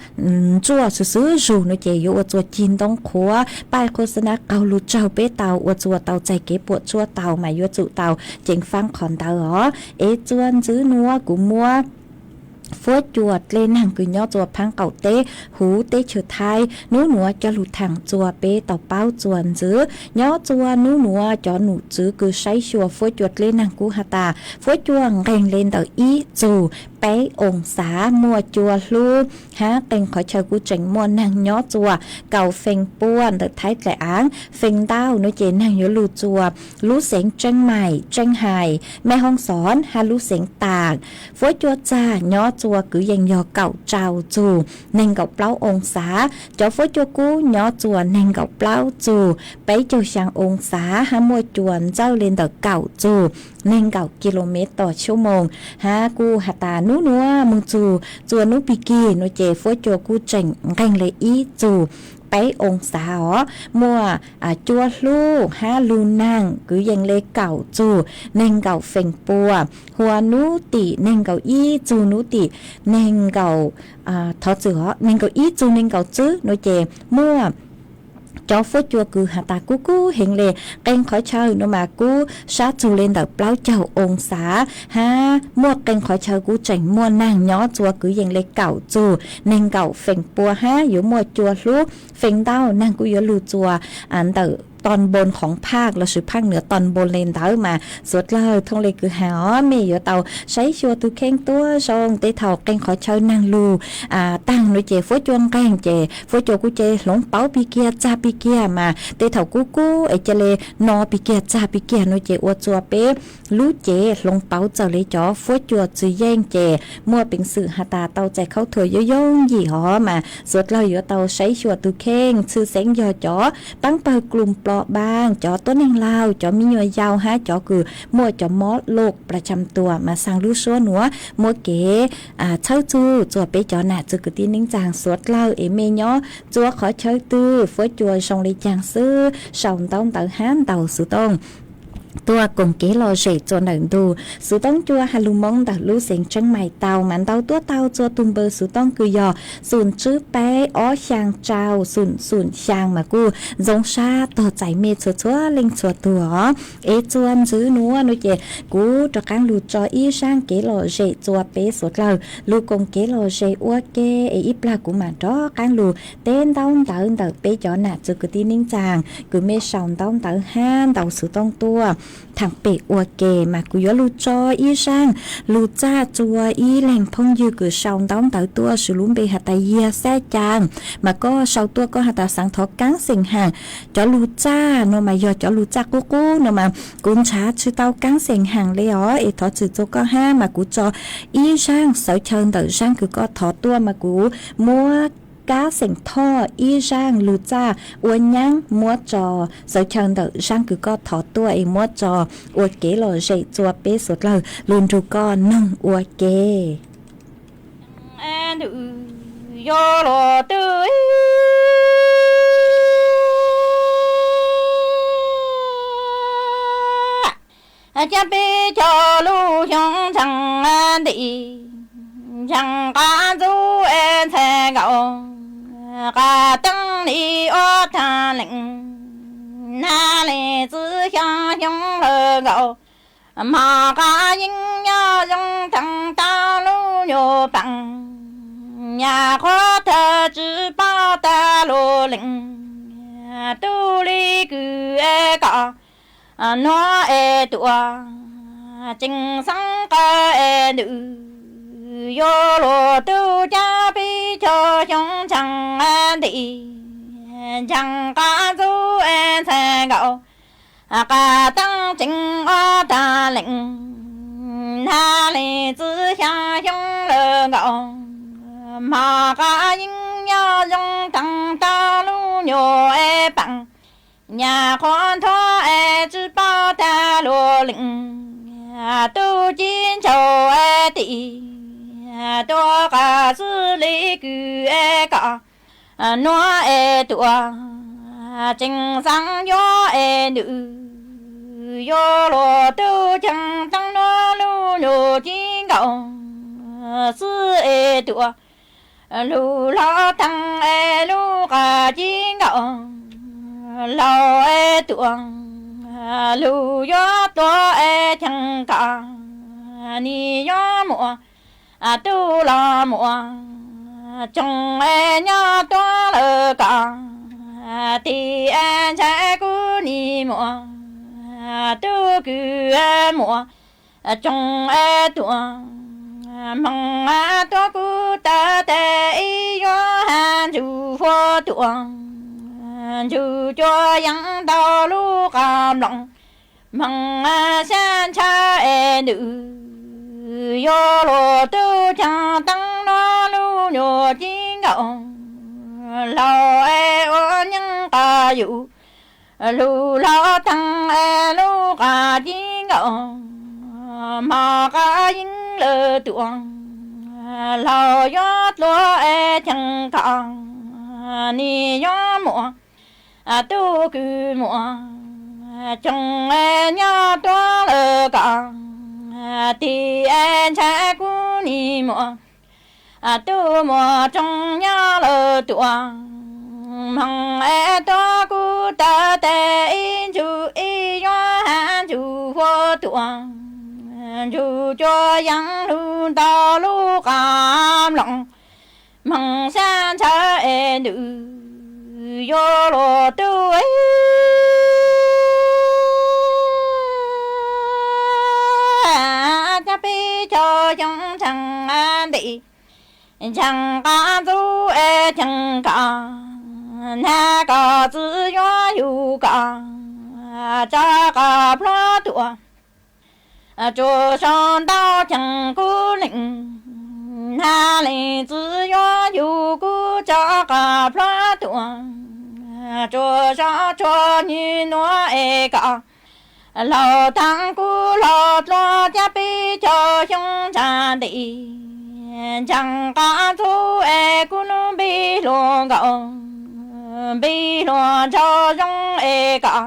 ntsuaj xwm xwm zug nuav ces yuav ua txuas cig ntoo qhuav paij khos xa na qaug lug raug peb tau ua txuas tau txais kev puam tsuaj tau mas yuav tsum tau ceev faaj qhov ntawd os. Es txuas ntxiv nuav kuv muab fuab cua dleb naag kws nyob txuas phaab qaum teb huv teb chaws Thaib nub nuav coj lug thaam txuas peb tau paub txuas ntxiv. Nyob txuas nub nuav cov num tswv kws saib xyuas fuab cua dleb naag kuj has tas fuab cua nqeeg le ntawm ib txug peb oo xav, muaj cua hlub hab qee qhov chaw kuj tseem muaj naag nyob txuas kaum feem pua ntawm Thaib dlaim aav. Feem ntau nuav ces naag yuav lug txuas lub xeev Tseeb Maim, Tseeb Hais, Mej Hoob Xov hab lub xeev Taam. Fuab cua txag nyob txuas kwv yees yog kaum rau txug neeg nkaum plaub oo xav. Cov fuab cua kub nyob txuas neeg nkaum plaub txug peb caug xyaa oo xav hab muaj cua ntxawj le ntawm kaum txug neeg nkaum kilomev tos xuab moos hab kuj has tas nub nuav moog txug txuas nub pig kig nuav ces fuab cua kuj tseem nqeeg le ib txug peb oo xav os. Muaj cua hlub hab lug naag kwv yees le kaum txug neeg nkaum feem pua, huas nub tim neeg nkaum ib txug nub tim neeg nkaum, thov txwm os, neeg nkaum ib txug neeg nkaum tswb nuav ces muaj cov fuab cua kws has tas kub kub heev le. Qee qhov chaw nuav mas kub sab txug le ntawm plaub caug oo xav hab muaj qee qhov chaw kuj tseem muaj naag nyob txuas kwv yees le kaum txug neeg nkaum feem pua hab yuav muaj cua hlub. Feem ntau naag kuj yuav lug txuas ntawm ton npoo khoov phaj lossis phaj nwv ton npoo le ntawd mas suav dlawg thooj le kws has os mej yuav tau saib xyuas tug kheej tuab zoo. Tej thaum qee qhov chaw naag lug taag nuav ces fuab cua nqeeg ces fuab cua kuj ca le hloov pauv pig kiag txag pig kiag mas tej thaum kub kub es ca le no pig kiag txag pig kiag nuav ces ua txuas peb lub cev hloov pauv txawm le cov fuab cua txwv yeej ces muaj peev xwm has tas tau txais khaub thuas yooj yooj yim hov mas suav dlawg yuav tau saib xyuas tug kheej. Tshwj xeeb yog cov paab pawg Klum pom npaaj cov tuab neeg laug, cov me nyuam yaus hab cov kws muaj cov mob loj plas tsham tuas mas xaa lub suab nuav muab kev txhawb txug txuas peb cov nam txwv kwv tij neej tsaa suav dlawg es mej nyob txhua qhov chaw twg, fuab cua zoo le caag xwb, sau ntaub ntawv hab ntaus xuv tooj tuaj koom kev lom zem txuas ntawm ntug xuv tooj cua has lug Moob ntawm lub xeev Tseeb Mais tau mas ntau tuab tau txua tug npawb xuv tooj kws yog xum tswb peb ob xyaa rau xum xum xyaa mas kuj ntxoov sab tog txais mej txhua txhua leej txhua tug os. Es txuas ntxiv nuav nuav ces kuv rov qaab lug tso ib zaaj kev lom zem txua peb suav dlawg lug koom kev lom zem ua ke, es ib plag kuv mam rov qaab lug teb ntaub ntawv ntawm peb cov nam txwv kwv tij neej tsaa kws mej sau ntaub ntawv hab ntaus xuv tooj tuaj thaam pem ua ke mas kuv yuav lug tso ib zaaj lug txaj txua ib leeg phooj ywg kws sau ntaub ntawv tuaj, sw lub npe has tas Yiag Xab Caa, mas koj sau tuaj koj has tas xaav thov kaab xeem haam. Cov lug txaj nuav mas yog cov lug txaj qub qub nuav mas kuv nrhav tsi tau kaab xeem haam le os, es thov txim txua koj hab mas kuv tso ib zaaj sawv chaw ntawm zaaj kws koj thov tuaj mas kuv muab kaab xeem thoj ib zaaj lug txaj ua nyaab muab tso sawv chaw ntawm zaaj kws koj thov tuaj es muab tso ua kev lom zem txua peb suav dlawg lug nrug koj noog ua ke. Ntawm yuav luag twb cab peb caug lub xyoo ntseeg ntim, ntseeg qab ntxub es ntxhais nkaus, qab teeb li ob tag leej, nag li txwv xyaa xyoo lawm nkaus, mog qab yeeb nyob zoo tag tau lub nyuag paam, nyaj qhuav thawj tsi paub tag lug leej, tub li kws es kom nuav es tuaj, tseem xeeb qab es ntawm yuav luag twb cab peb caug xyoo ntseeg ntim, ntseeg qab ntxub es ntxhais nkaus, qab teeb tseem ob tag leej, nag li txwv xyaa xyoo lawm nkaus, mog qab yeeb nyob zoo tag tau lub nyuag es paam, nyaj qhuav nthuav es tsi paub tag lug leej, tub ci ntshaus es tim tuaj qab xwb li kws es kom nuav es tuaj, tseem xeeb yuav es ntawm yuav luag twb cab teeb nuav lub nyuag ci nkaus xwb es tuaj, lug hlob tag es lub qab ci nkaus laus es tuaj, lug yuav tuaj es cheem kom nim yuav muaj tub los muaj tsoom es nyob tuaj lawm kom tim es ntshai kuv nim muaj tub kws muaj tsoom es tuaj, hmoov tuaj kuv taw tes ib yuav has ntsug huab tuaj, ntsug cua yeeb ntau lub qab nploos, hmoov xyab ntshaw es ntawm yuav luag twb cab teeb nuav lub nyuag ci nkaus laus es ua nyeeb qab yus, lug hlob tag es lub qab ci nkaus mog qab yeeb lawm tuaj, laus yuav tuaj es cheem kom nim yuav muaj tub kws muaj tsoom es nyob tuaj lawm kom tim es ntshai kuv nim muaj tub muaj tsoom nyob lawm tuaj, hmoov es tuaj kuv taw tes ib ntsug ib yuav has ntsug huab tuaj, ntsug cua yeeb lug ntau lub qab nploos, hmoov xyab ntshaw es ntawm yuav luag twb cab peb caug xyoo ntseeg ntim, ntseeg qab ntxub es cheem kom nag kom txwv yuav yug kom tso qab plhuav tuaj, tsuas sau ntaub cheem kuv leej, nag li txwv yuav yug kuv tso qab plhuav tuaj, tsuas sab tsuas nyuj nuav es kom laug thaam kuv hlo dlua cab peb caug xyoo ntsag nti. Ntseeg qaab ntxub es kuv lub npe hluas nkaus, npe hluas ntshaw zoo es kom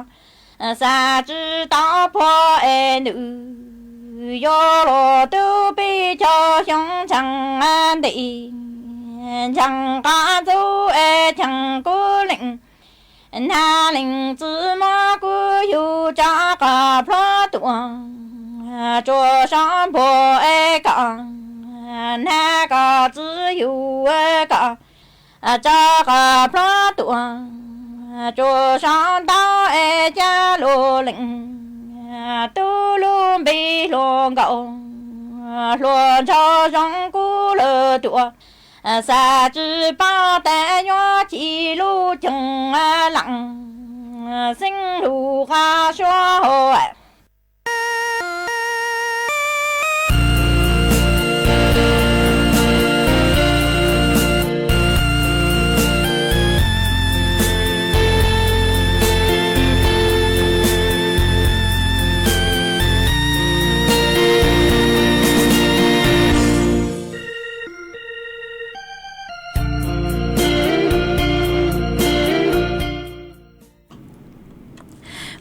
xav tsi tau puag es nws yuav luag tub peb caug xyoo ntsag nti. Ntseeg qaab ntxub es cheem kuv leej, nag leej txiv muab kuv yug tso qhov plhuav tuaj, tsuas sab npuag es kom nag kom txiv yug kom tso qhov plhuav tuaj, tsuas sab ntau es cab lug leej, tub lub npe hluas nkaus, hluas ntshaw zoo kuv lawm tuaj, xav tsi paub tas yuav ci lub coog laam xeeb lug qab suab hauv.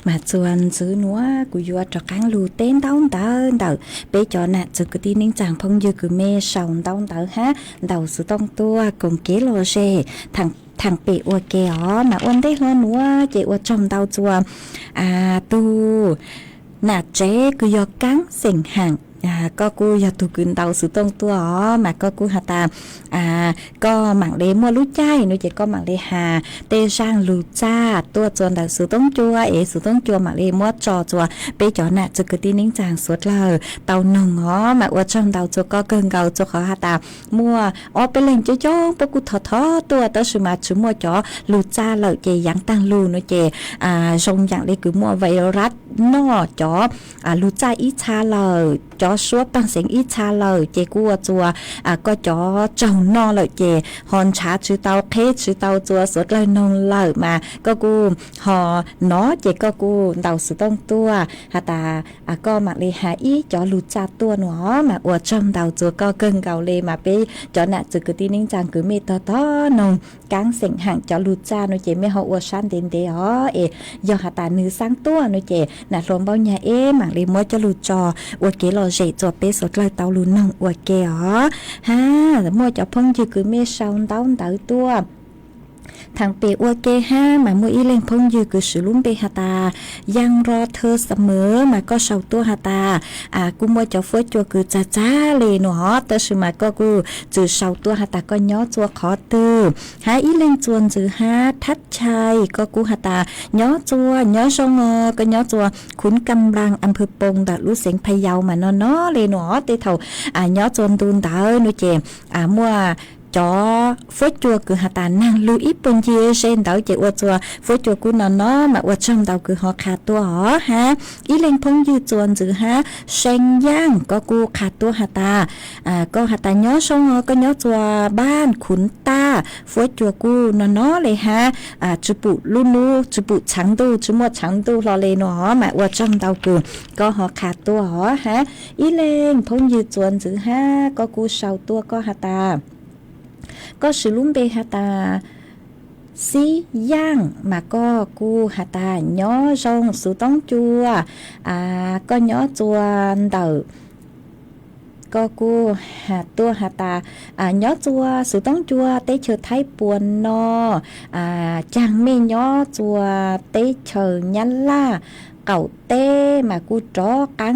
Mas txuas ntxiv nuav kuv yuav rov qaab lug teb ntaub ntawv ntawm peb cov nam txwv kwv tij neej tsaa phooj ywg kws mej sau ntaub ntawv hab ntaus xuv tooj tuaj koom kev lom zem thaam pem ua ke os. Mas ua ntej hlo nuav ces ua tsaug ntau txuas tug nam tsev kws yog Kaab Xeem Haam, koj kuj yog tug kws ntaus xuv tooj tuaj os, mas koj kuj has tas koj maam le muaj lub caij nuav ces koj maam le has tej zaaj lug txaj tuaj txuas ntawm xuv tooj cua es xuv tooj cua maam le muab tso txuas peb cov nam txwv kwv tij neej tsaa suav dlawg tau noog os. Mas ua tsaug ntau txuas koj kawg nkaus txuas qhov has tas muaj ob peb leeg coob coob puab kuj thov thov tuaj tab sis mas tsi muaj cov lug txaj lawm ces yaav taag lug nuav ces zoo yaam le kws muaj virus noj cov lug txaj ib txha lawm, cov suab paag xeev ib txha lawm ces kuj ua txuas koj cov tsaug noj lawm ces ho nrhav tsi tau qheb tsi tau txuas suav dlawg noog lawm mas koj kuj ho nov ces koj kuj ntaus xuv tooj tuaj has tas koj maam le has ib cov lug txaj tuaj nuav os. Mas ua tsaug ntau txuas koj kawg nkaus le mas peb cov nam txwv kwv tij neej tsaa kws mej tog tog noog Kaab Xeem Haam cov lug txaj nuav ces mej ho ua sab ntev ntev os es yog has tas nwg xaab tuaj nuav ces nam hluas Npauj Nyag Eb maam le muab coj lug tso ua kev lom zem txuas peb suav dlawg tau lug noog ua ke os. Hab muaj cov phooj ywg kws mej sau ntaub ntawv tuaj thaam pem ua ke hab mas muaj ib leeg phooj ywg kws swv lub npe has tas Yaj Ro Thawj Xamev mas koj sau tuaj has tas kuj muaj cov fuab cua kws txag txag le nuav os tab sis mas koj kuj tsi sau tuaj has tas koj nyob txuas qhov twg. Hab ib leeg txuas ntxwv hab Thab Chai koj kuj has tas nyob txuas nyob zoo os, koj nyob txuas Khuv Kam Nplaas, Am Phawj Poo ntawm lub xeev Pha Yau mas no no le nuav os. Tej thaum nyob txuas ntu ntawd nuav ces muaj cov fuab cua kws has tas naag lug ib puag ncig ze ntawd ces ua txuas fuab cua kuj no no mas ua tsaug ntau kws ho qha tuaj os. Hab ib leeg phooj ywg txuas ntxwv hab See Yaaj koj kuj qha tuaj has tas koj has tas nyob zoo os, koj nyob txuas Npaaj Khuv Taj, fuab cua kuj no no le hab tsi pum lub nub tsi pum tshaav ntuj tsi muaj tshaav ntuj hlo le nuav os. Mas ua tsaug ntau kws koj ho qha tuaj os. Hab ib leeg phooj ywg txuas ntxwv hab koj kuj sau tuaj koj has tas koj swv lub npe has tas Xib Yaaj mas koj kuj has tas nyob zoo xuv toob cua, koj nyob txuas ntawm, koj kuj has tuaj has tas nyob txuas xuv toob cua teb chaws Thaib puas no, caag mej nyob txuas teb chaws Nyab Laj qaum teb mas kuj rov qaab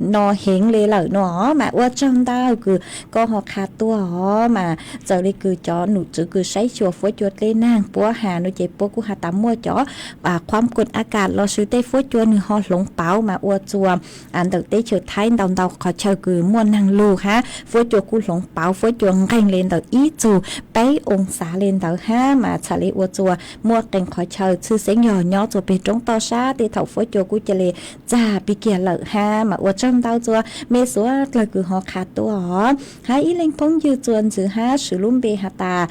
no heev le lawm no. Mas ua tsaug ntau kws koj ho qha tuaj os. Mas txawm le kws cov num tswv kws saib xyuas fuab cua dlej naag puab has no ces puab kuj has tas muaj cov khuam kuj a kas los sis tej fuab cua nwg ho hloov pauv mas ua txuas ntawm teb chaws Thaib ntau ntau qhov chaw kws muaj naag lug hab fuab cua kuj hloov pauv, fuab cua nqeeg le ntawm ib txug peb oo xav le ntawd hab mas txhad le ua txuas muaj qee qhov chaw tshwj xeeb yog nyob txuas peg roob toj sab tej thaum fuab cua kuj ca le txag pig kiag lawm hab mas ua tsaug ntau txua mej suav dlawg kws ho qha tuaj os. Hab ib leeg phooj ywg txua ntxwv hab swv lub npe has tas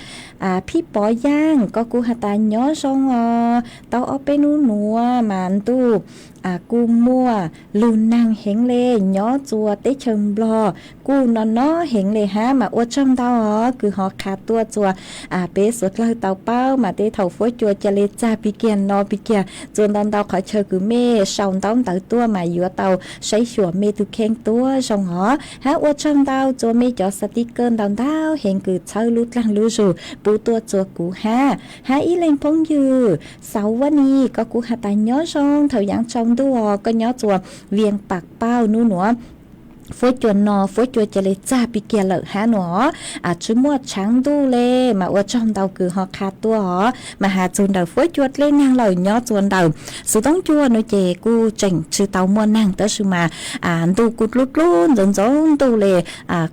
Phij Pov Yaaj, koj kuj has tas nyob zoo os. Tau ob peb nub nuav mas ntuj kuj muaj lug naag heev le nyob txua teb chaws Nplog, kuj no no heev le hab mas ua tsaug ntau os kws ho qha tuaj txua peb suav dlawg tau paub mas tej thaum fuab cua ca le txag pig kiag no pig kiag txua ntau ntau qhov chaw kws mej sau ntaub ntawv tuaj mas yuav tau saib xyuas mej tug kheej tuab zoo os. Hab ua tsaug ntau txua mej cov xav tij kawj ntau ntau heev kws txhawb lub dlaag lub zug pub tuaj txua kuv hab. Hab ib leeg phooj ywg Xauv Vaj Nis, koj kuj has tas nyob zoo thaum yaav tsaus ntuj os, koj nyob txua Vias Pam Pauj nub nuav fuab cua no fuab cua ca le txag pig kiag lawm hab nuav, tsi muaj tshaav ntuj le mas ua tsaug ntau kws ho qha tuaj os. Mas has txug ntawm fuab cua dlej naag lawm nyob txua ntawm Xov Toob Cua nuav ces kuj tseem tsi tau muaj naag tab sis mas ntuj kuj dlub dlub ntxoov ntxoov ntuj le,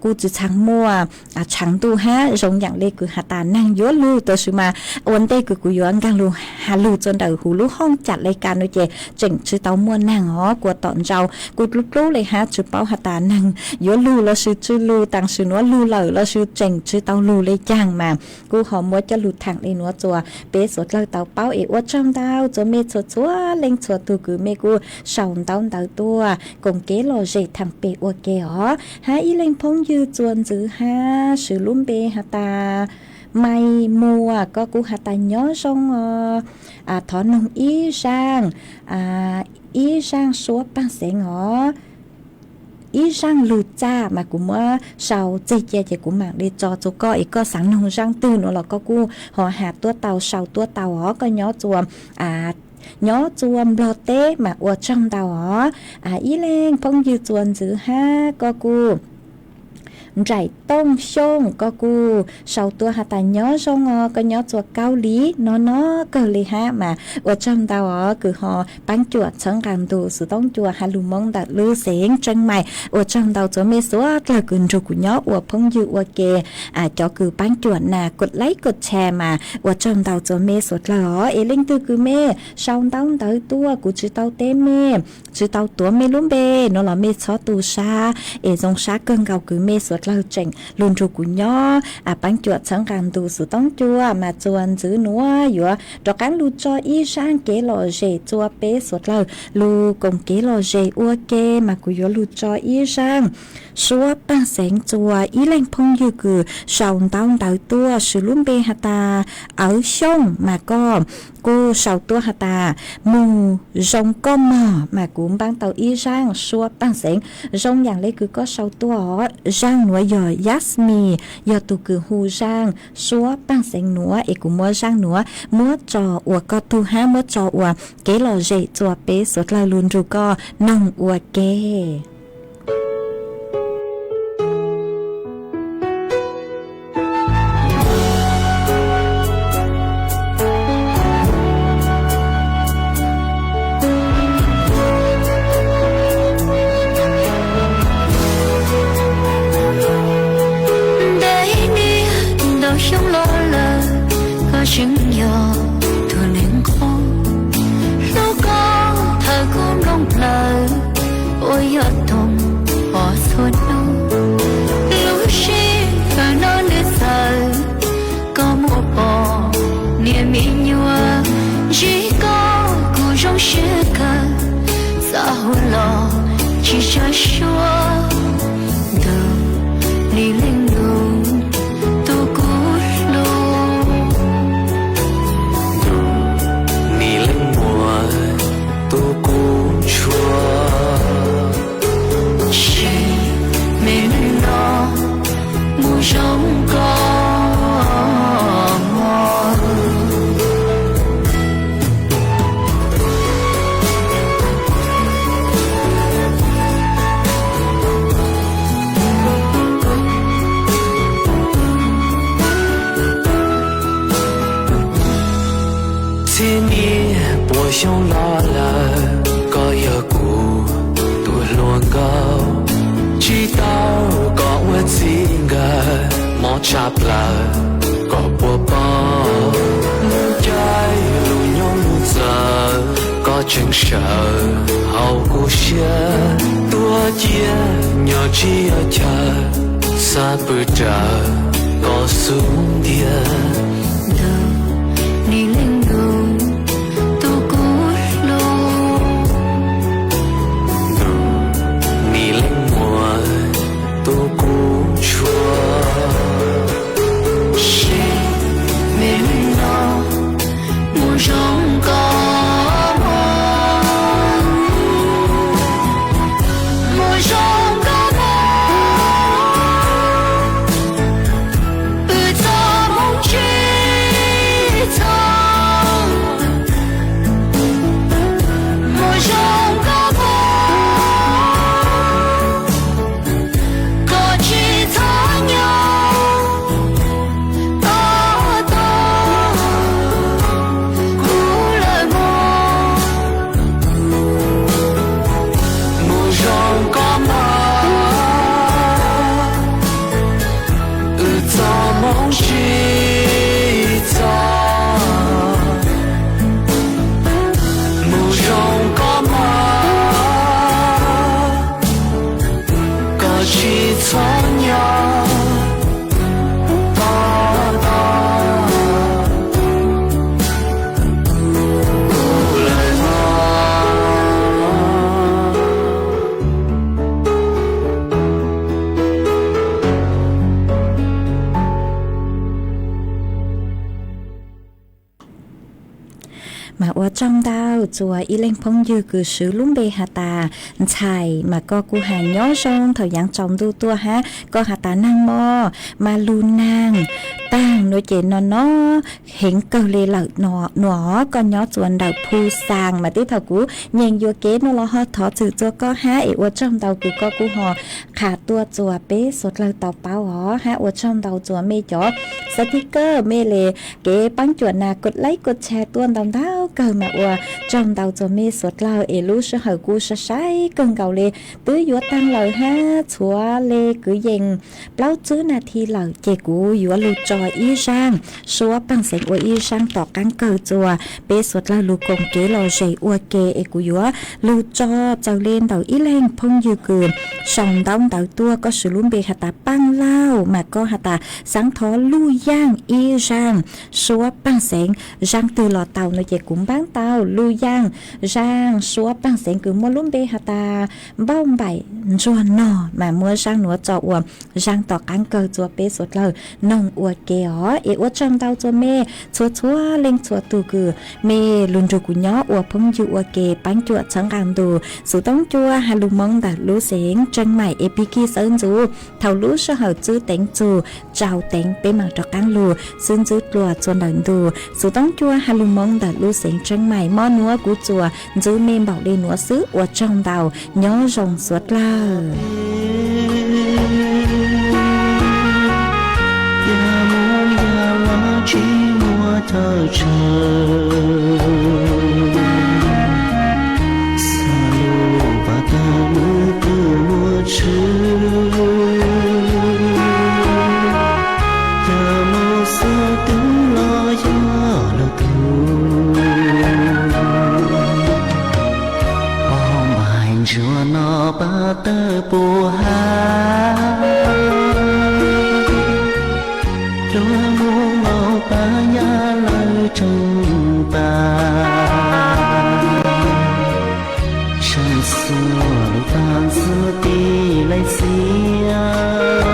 kuj tsi txhaang muaj tshaav ntuj hab zoo yaam le kws has tas naag yuav lug tab sis mas ua ntej kws kuv yuav nkaag lug has lug txua ntawm huv lub hoob cam le kas nuav ces tseem tsi tau muaj naag os. Kuas tom ntej kuj dlub dlub le hab tsi paub has tas naag yuav lug lossis tsi lug, taam sim nuav lug lawm lossis tseem tsi tau lug le caag mas kuj ho muab coj lug thaam le nuav txua peb suav dlawg tau paub es ua tsaug ntau txua mej txhua txhua leej txhua tug kws mej kuj sau ntaub ntawv tuaj koom kev lom zem thaam pem ua ke os. Hab ib leeg phooj ywg txua ntxwv hab swv lub npe has tas Mai Muas, koj kuj has tas nyob zoo os. Thov noog ib zaaj, ib zaaj suab paaj xeev os. Ib zaaj lug txaj mas kuv muab sau txeg cia ces kuv maam le tso txua koj es koj xaav noog zaaj twg nuav los koj kuj ho has tuab tau sau tuab tau os. Koj nyob txua, nyob txua Nplog teb mas ua tsaug ntau os. Ib leeg phooj ywg txua ntxwv hab koj kuj Nraim Tooj Xyooj, koj kuj sau tuaj has tas nyob zoo os, koj nyob txua Kaub Lim no no kawg le hab mas ua tsaug ntau os kws ho paab cuam txhawb nqaa ntu Xov Toob Cua has lug Moob ntawm lub xeev Tseeb Maim. Ua tsaug ntau txua mej suav dlawg kws nrug kuv nyob ua phooj ywg ua ke, cov kws paab cuam nas kod laib kod tshare mas ua tsaug ntau txua mej suav dlawg os. Es leej twg kws mej sau ntaub ntawv tuaj kuv tsi tau teb mej, tsi tau tuav mej lub npe nuav los mej txhob tu sab, es zoo sab kawg nkaus kws mej suav dlawg tseem lug nrug kuv nyob paab cuam txhawb nqaa ntu Xov Toob Cua mas txua ntxwv nuav yuav rov qaab lug tso ib zaaj kev lom zem txua peb suav dlawg lug koom kev lom zem ua ke mas kuv yuav lug tso ib zaaj suab paaj xeev txua ib leeg phooj ywg kws sau ntaub ntawv tuaj swv lub npe has tas Awv Xyooj mas koj kuj sau tuaj has tas moog zoo koj mog mas kuv npaab tau ib zaaj suab paaj xeev zoo yaam le kws koj sau tuaj os. Zaaj nuav yog Yasmine, yog tug kws hu zaaj suab paaj xeev nuav es kuv muab zaaj nuav muab tso ua koj tug hab muab tso ua kev lom zem txua peb suav dlawg lug nrug koj noog ua ke. Ntev niaj ntau xyoo los lawm, koj tseem yog tus neeg qub. Hlub koj thawm kub nplooj plawv, ua yog toog pov txhua hnub. Lub sij hawm no nws txawv, koj muaj pom niam me nyuam. Ntsib koj kuv zoo siab kawg, xav hu los tsis tsaug suab. Ntuj, nim leej nus tus kuv hlub. Ntuj, nim leej muam tus kuv ntsuag. Tsis me neej no mus zoo koj. Txhiab niaj puas xyoo los lawm, koj yog kuv tus hluas nkauj. Tsis tau koj ua txij nkawm, mob tshaj plaws koj puas paub. Lub caij lub nyoog lub txawv, koj Tseem sawv hauv kuv siab tuaj cia nyob tsis yog chaw, xav pw raws koj xub ntiag. Ntuj, nim leej ntuj, tus kuv hlub. Ntuj, nim leej muaj, tus kuv tshua. Seb me neej no mus zoo koj mog, mus zoo koj mog, wb txoj hmoov tsis txog, mus zoo koj mog, koj tsis txhob nyob tos tos kuv lawm mog, mus zoo koj mog, wb txoj hmoov tsis txog, mus zoo koj mog, koj tsis txhob nyob tos tos kuv lawm mog. Mas ua tsaug ntau txuas ib leeg phooj ywg kws swv lub npe has tas Ntxhais, mas koj kuj has nyob zoo thaum yaav tsaus ntuj tuaj hab koj has tas Naag Mog, mas lug naag taag nuav ces no no heev kawg le lawm no, nuav koj nyob txuas ntawm Phu Xaas mas tib thaum kuv nyeem yuam kev nuav los ho thov txwm txuas koj hab es ua tsaug ntau kws koj kuj ho qha tuaj txuas peb suav dlawg tau paub os hab ua tsaug ntau txuas mej cov xav thib kawg mej le kev paab cuam nas kod laib kod tshai tuaj ntau ntau kawg mas ua tsaug ntau txuas mej suav dlawg es lub sij hawm kuj sai sai kawg nkaus le twb yuav taag lawm hab txhua le kwv yees plaub tsib nas thi lawm ces kuv yuav lug tso ib zaaj suab paag xeev ua ib zaaj tom qaab kawg txuas peb suav dlawg lug koom kev lom zem ua ke es kuv yuav lug tso txaus le ntawm ib leeg phooj ywg kws sau ntaub ntawv tuaj koj swv lub npe has tas Paaj Lauj mas koj has tas xaav thov luj yaaj ib zaaj suab paag xeev, zaaj twg los tau no ces kuv npaab tau luj yaaj zaaj suab paag xeev kws muaj lub npe has tas Npauj Npaim Ntsuag Nog mas muab zaaj nuav tso ua zaaj tom qaab kawg txuas peb suav dlawg noog ua ke os es ua tsaug ntau txuas mej txhua txhua leej txhua tug kws mej lug nrug kuv nyob ua phooj ywg ua ke paab cuam txhawb nqaa ntus. Xuv toob cua has lug moo ntawm lub xeev Tseej Maim es pig kig sawv ntxuv thaum lub sij hawm tswb teev txug tsau teev peb maam rov qaab lug xwb ntxwb dlua txuas ntawm ntus. Xuv toob cua has lug moo ntawm lub xeev Tseej Maim, mo nuav kuv txuas ntxwv mej npaum le nuav xwb ua tsaug ntau, nyob zoo suav dlawg. Yog mus yog los tsis muaj chaw tshaw, xav lus pas tawg mus twb muaj tshwv. Yog mus xub twg los yog lwm tus, Npauj Npaim Ntsuag Nog pas tawg puas hab, cuag muaj nqaus pas yaj lawv tseem pas. Seem xuas lub taag xuas tig laij txiav,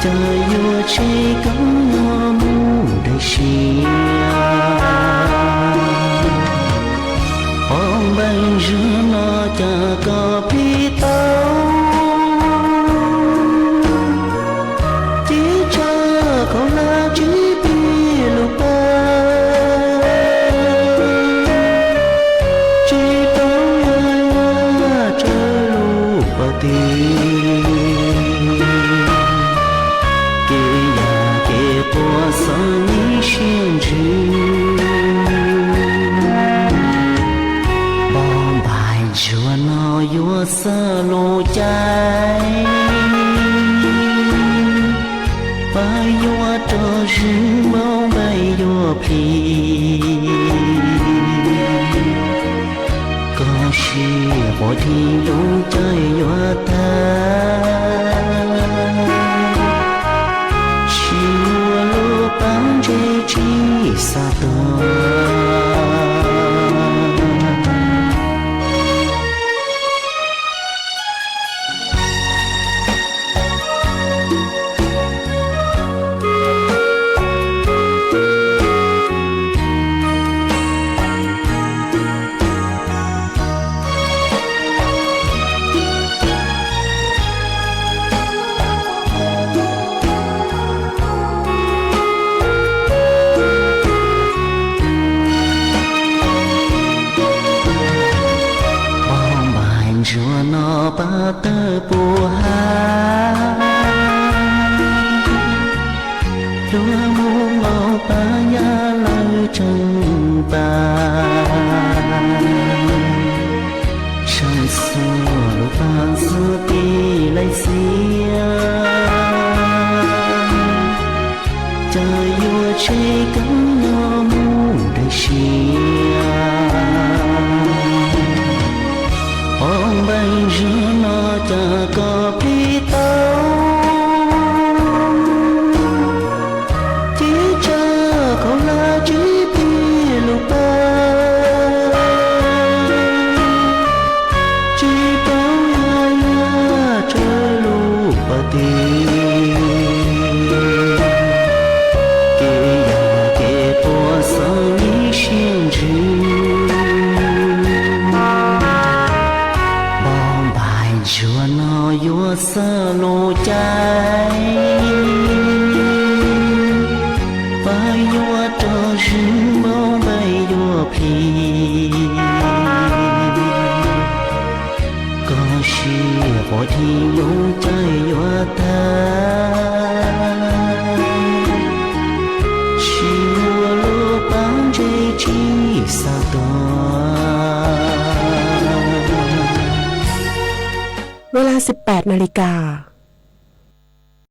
cas yuav tseg koj yuav mus daim siab. Npauj Npaim Ntsuag Nog cas koj pib tau, tib tsa khaum laj tsis pib lug pab, tsis tau yog yaj tsawg lub paj teg, kev yag kev quaj xav nyiv siab ntsws. Npauj Npaim Ntsuag Nog yuav xav lus caij, pab yuav rov swb Npauj Npaim yuav plig. Sij huam thiaj lub caij yuav tag, tsis muaj lub paj ntseg tsis xav tuag. Npauj npaig ntsuag no pab tawg puas hav, luag mus nkaum pab yaj lawv tseem pab, saib txhua lub paj xub ti laij xiab, cas yuav tseg koj nyob mus daim siab. Npauj npaig ntsuag no cas koj pib tau, ces tsam khaub hlab tsis pib lub paj, tsis paub yog yaj tsawv lub paj tij, kev yog kev puas xeeb ib siab ntsws. Npauj npaig ntsuag no yuav xav lub caij, pab yuav rov zwm npauj npaig yuav plhis. Koj sij huam thiaj lub caij yuav tag, tsis muaj lub paj ntseg tsis xav tuag.เวลา สิบแปดนาฬิกา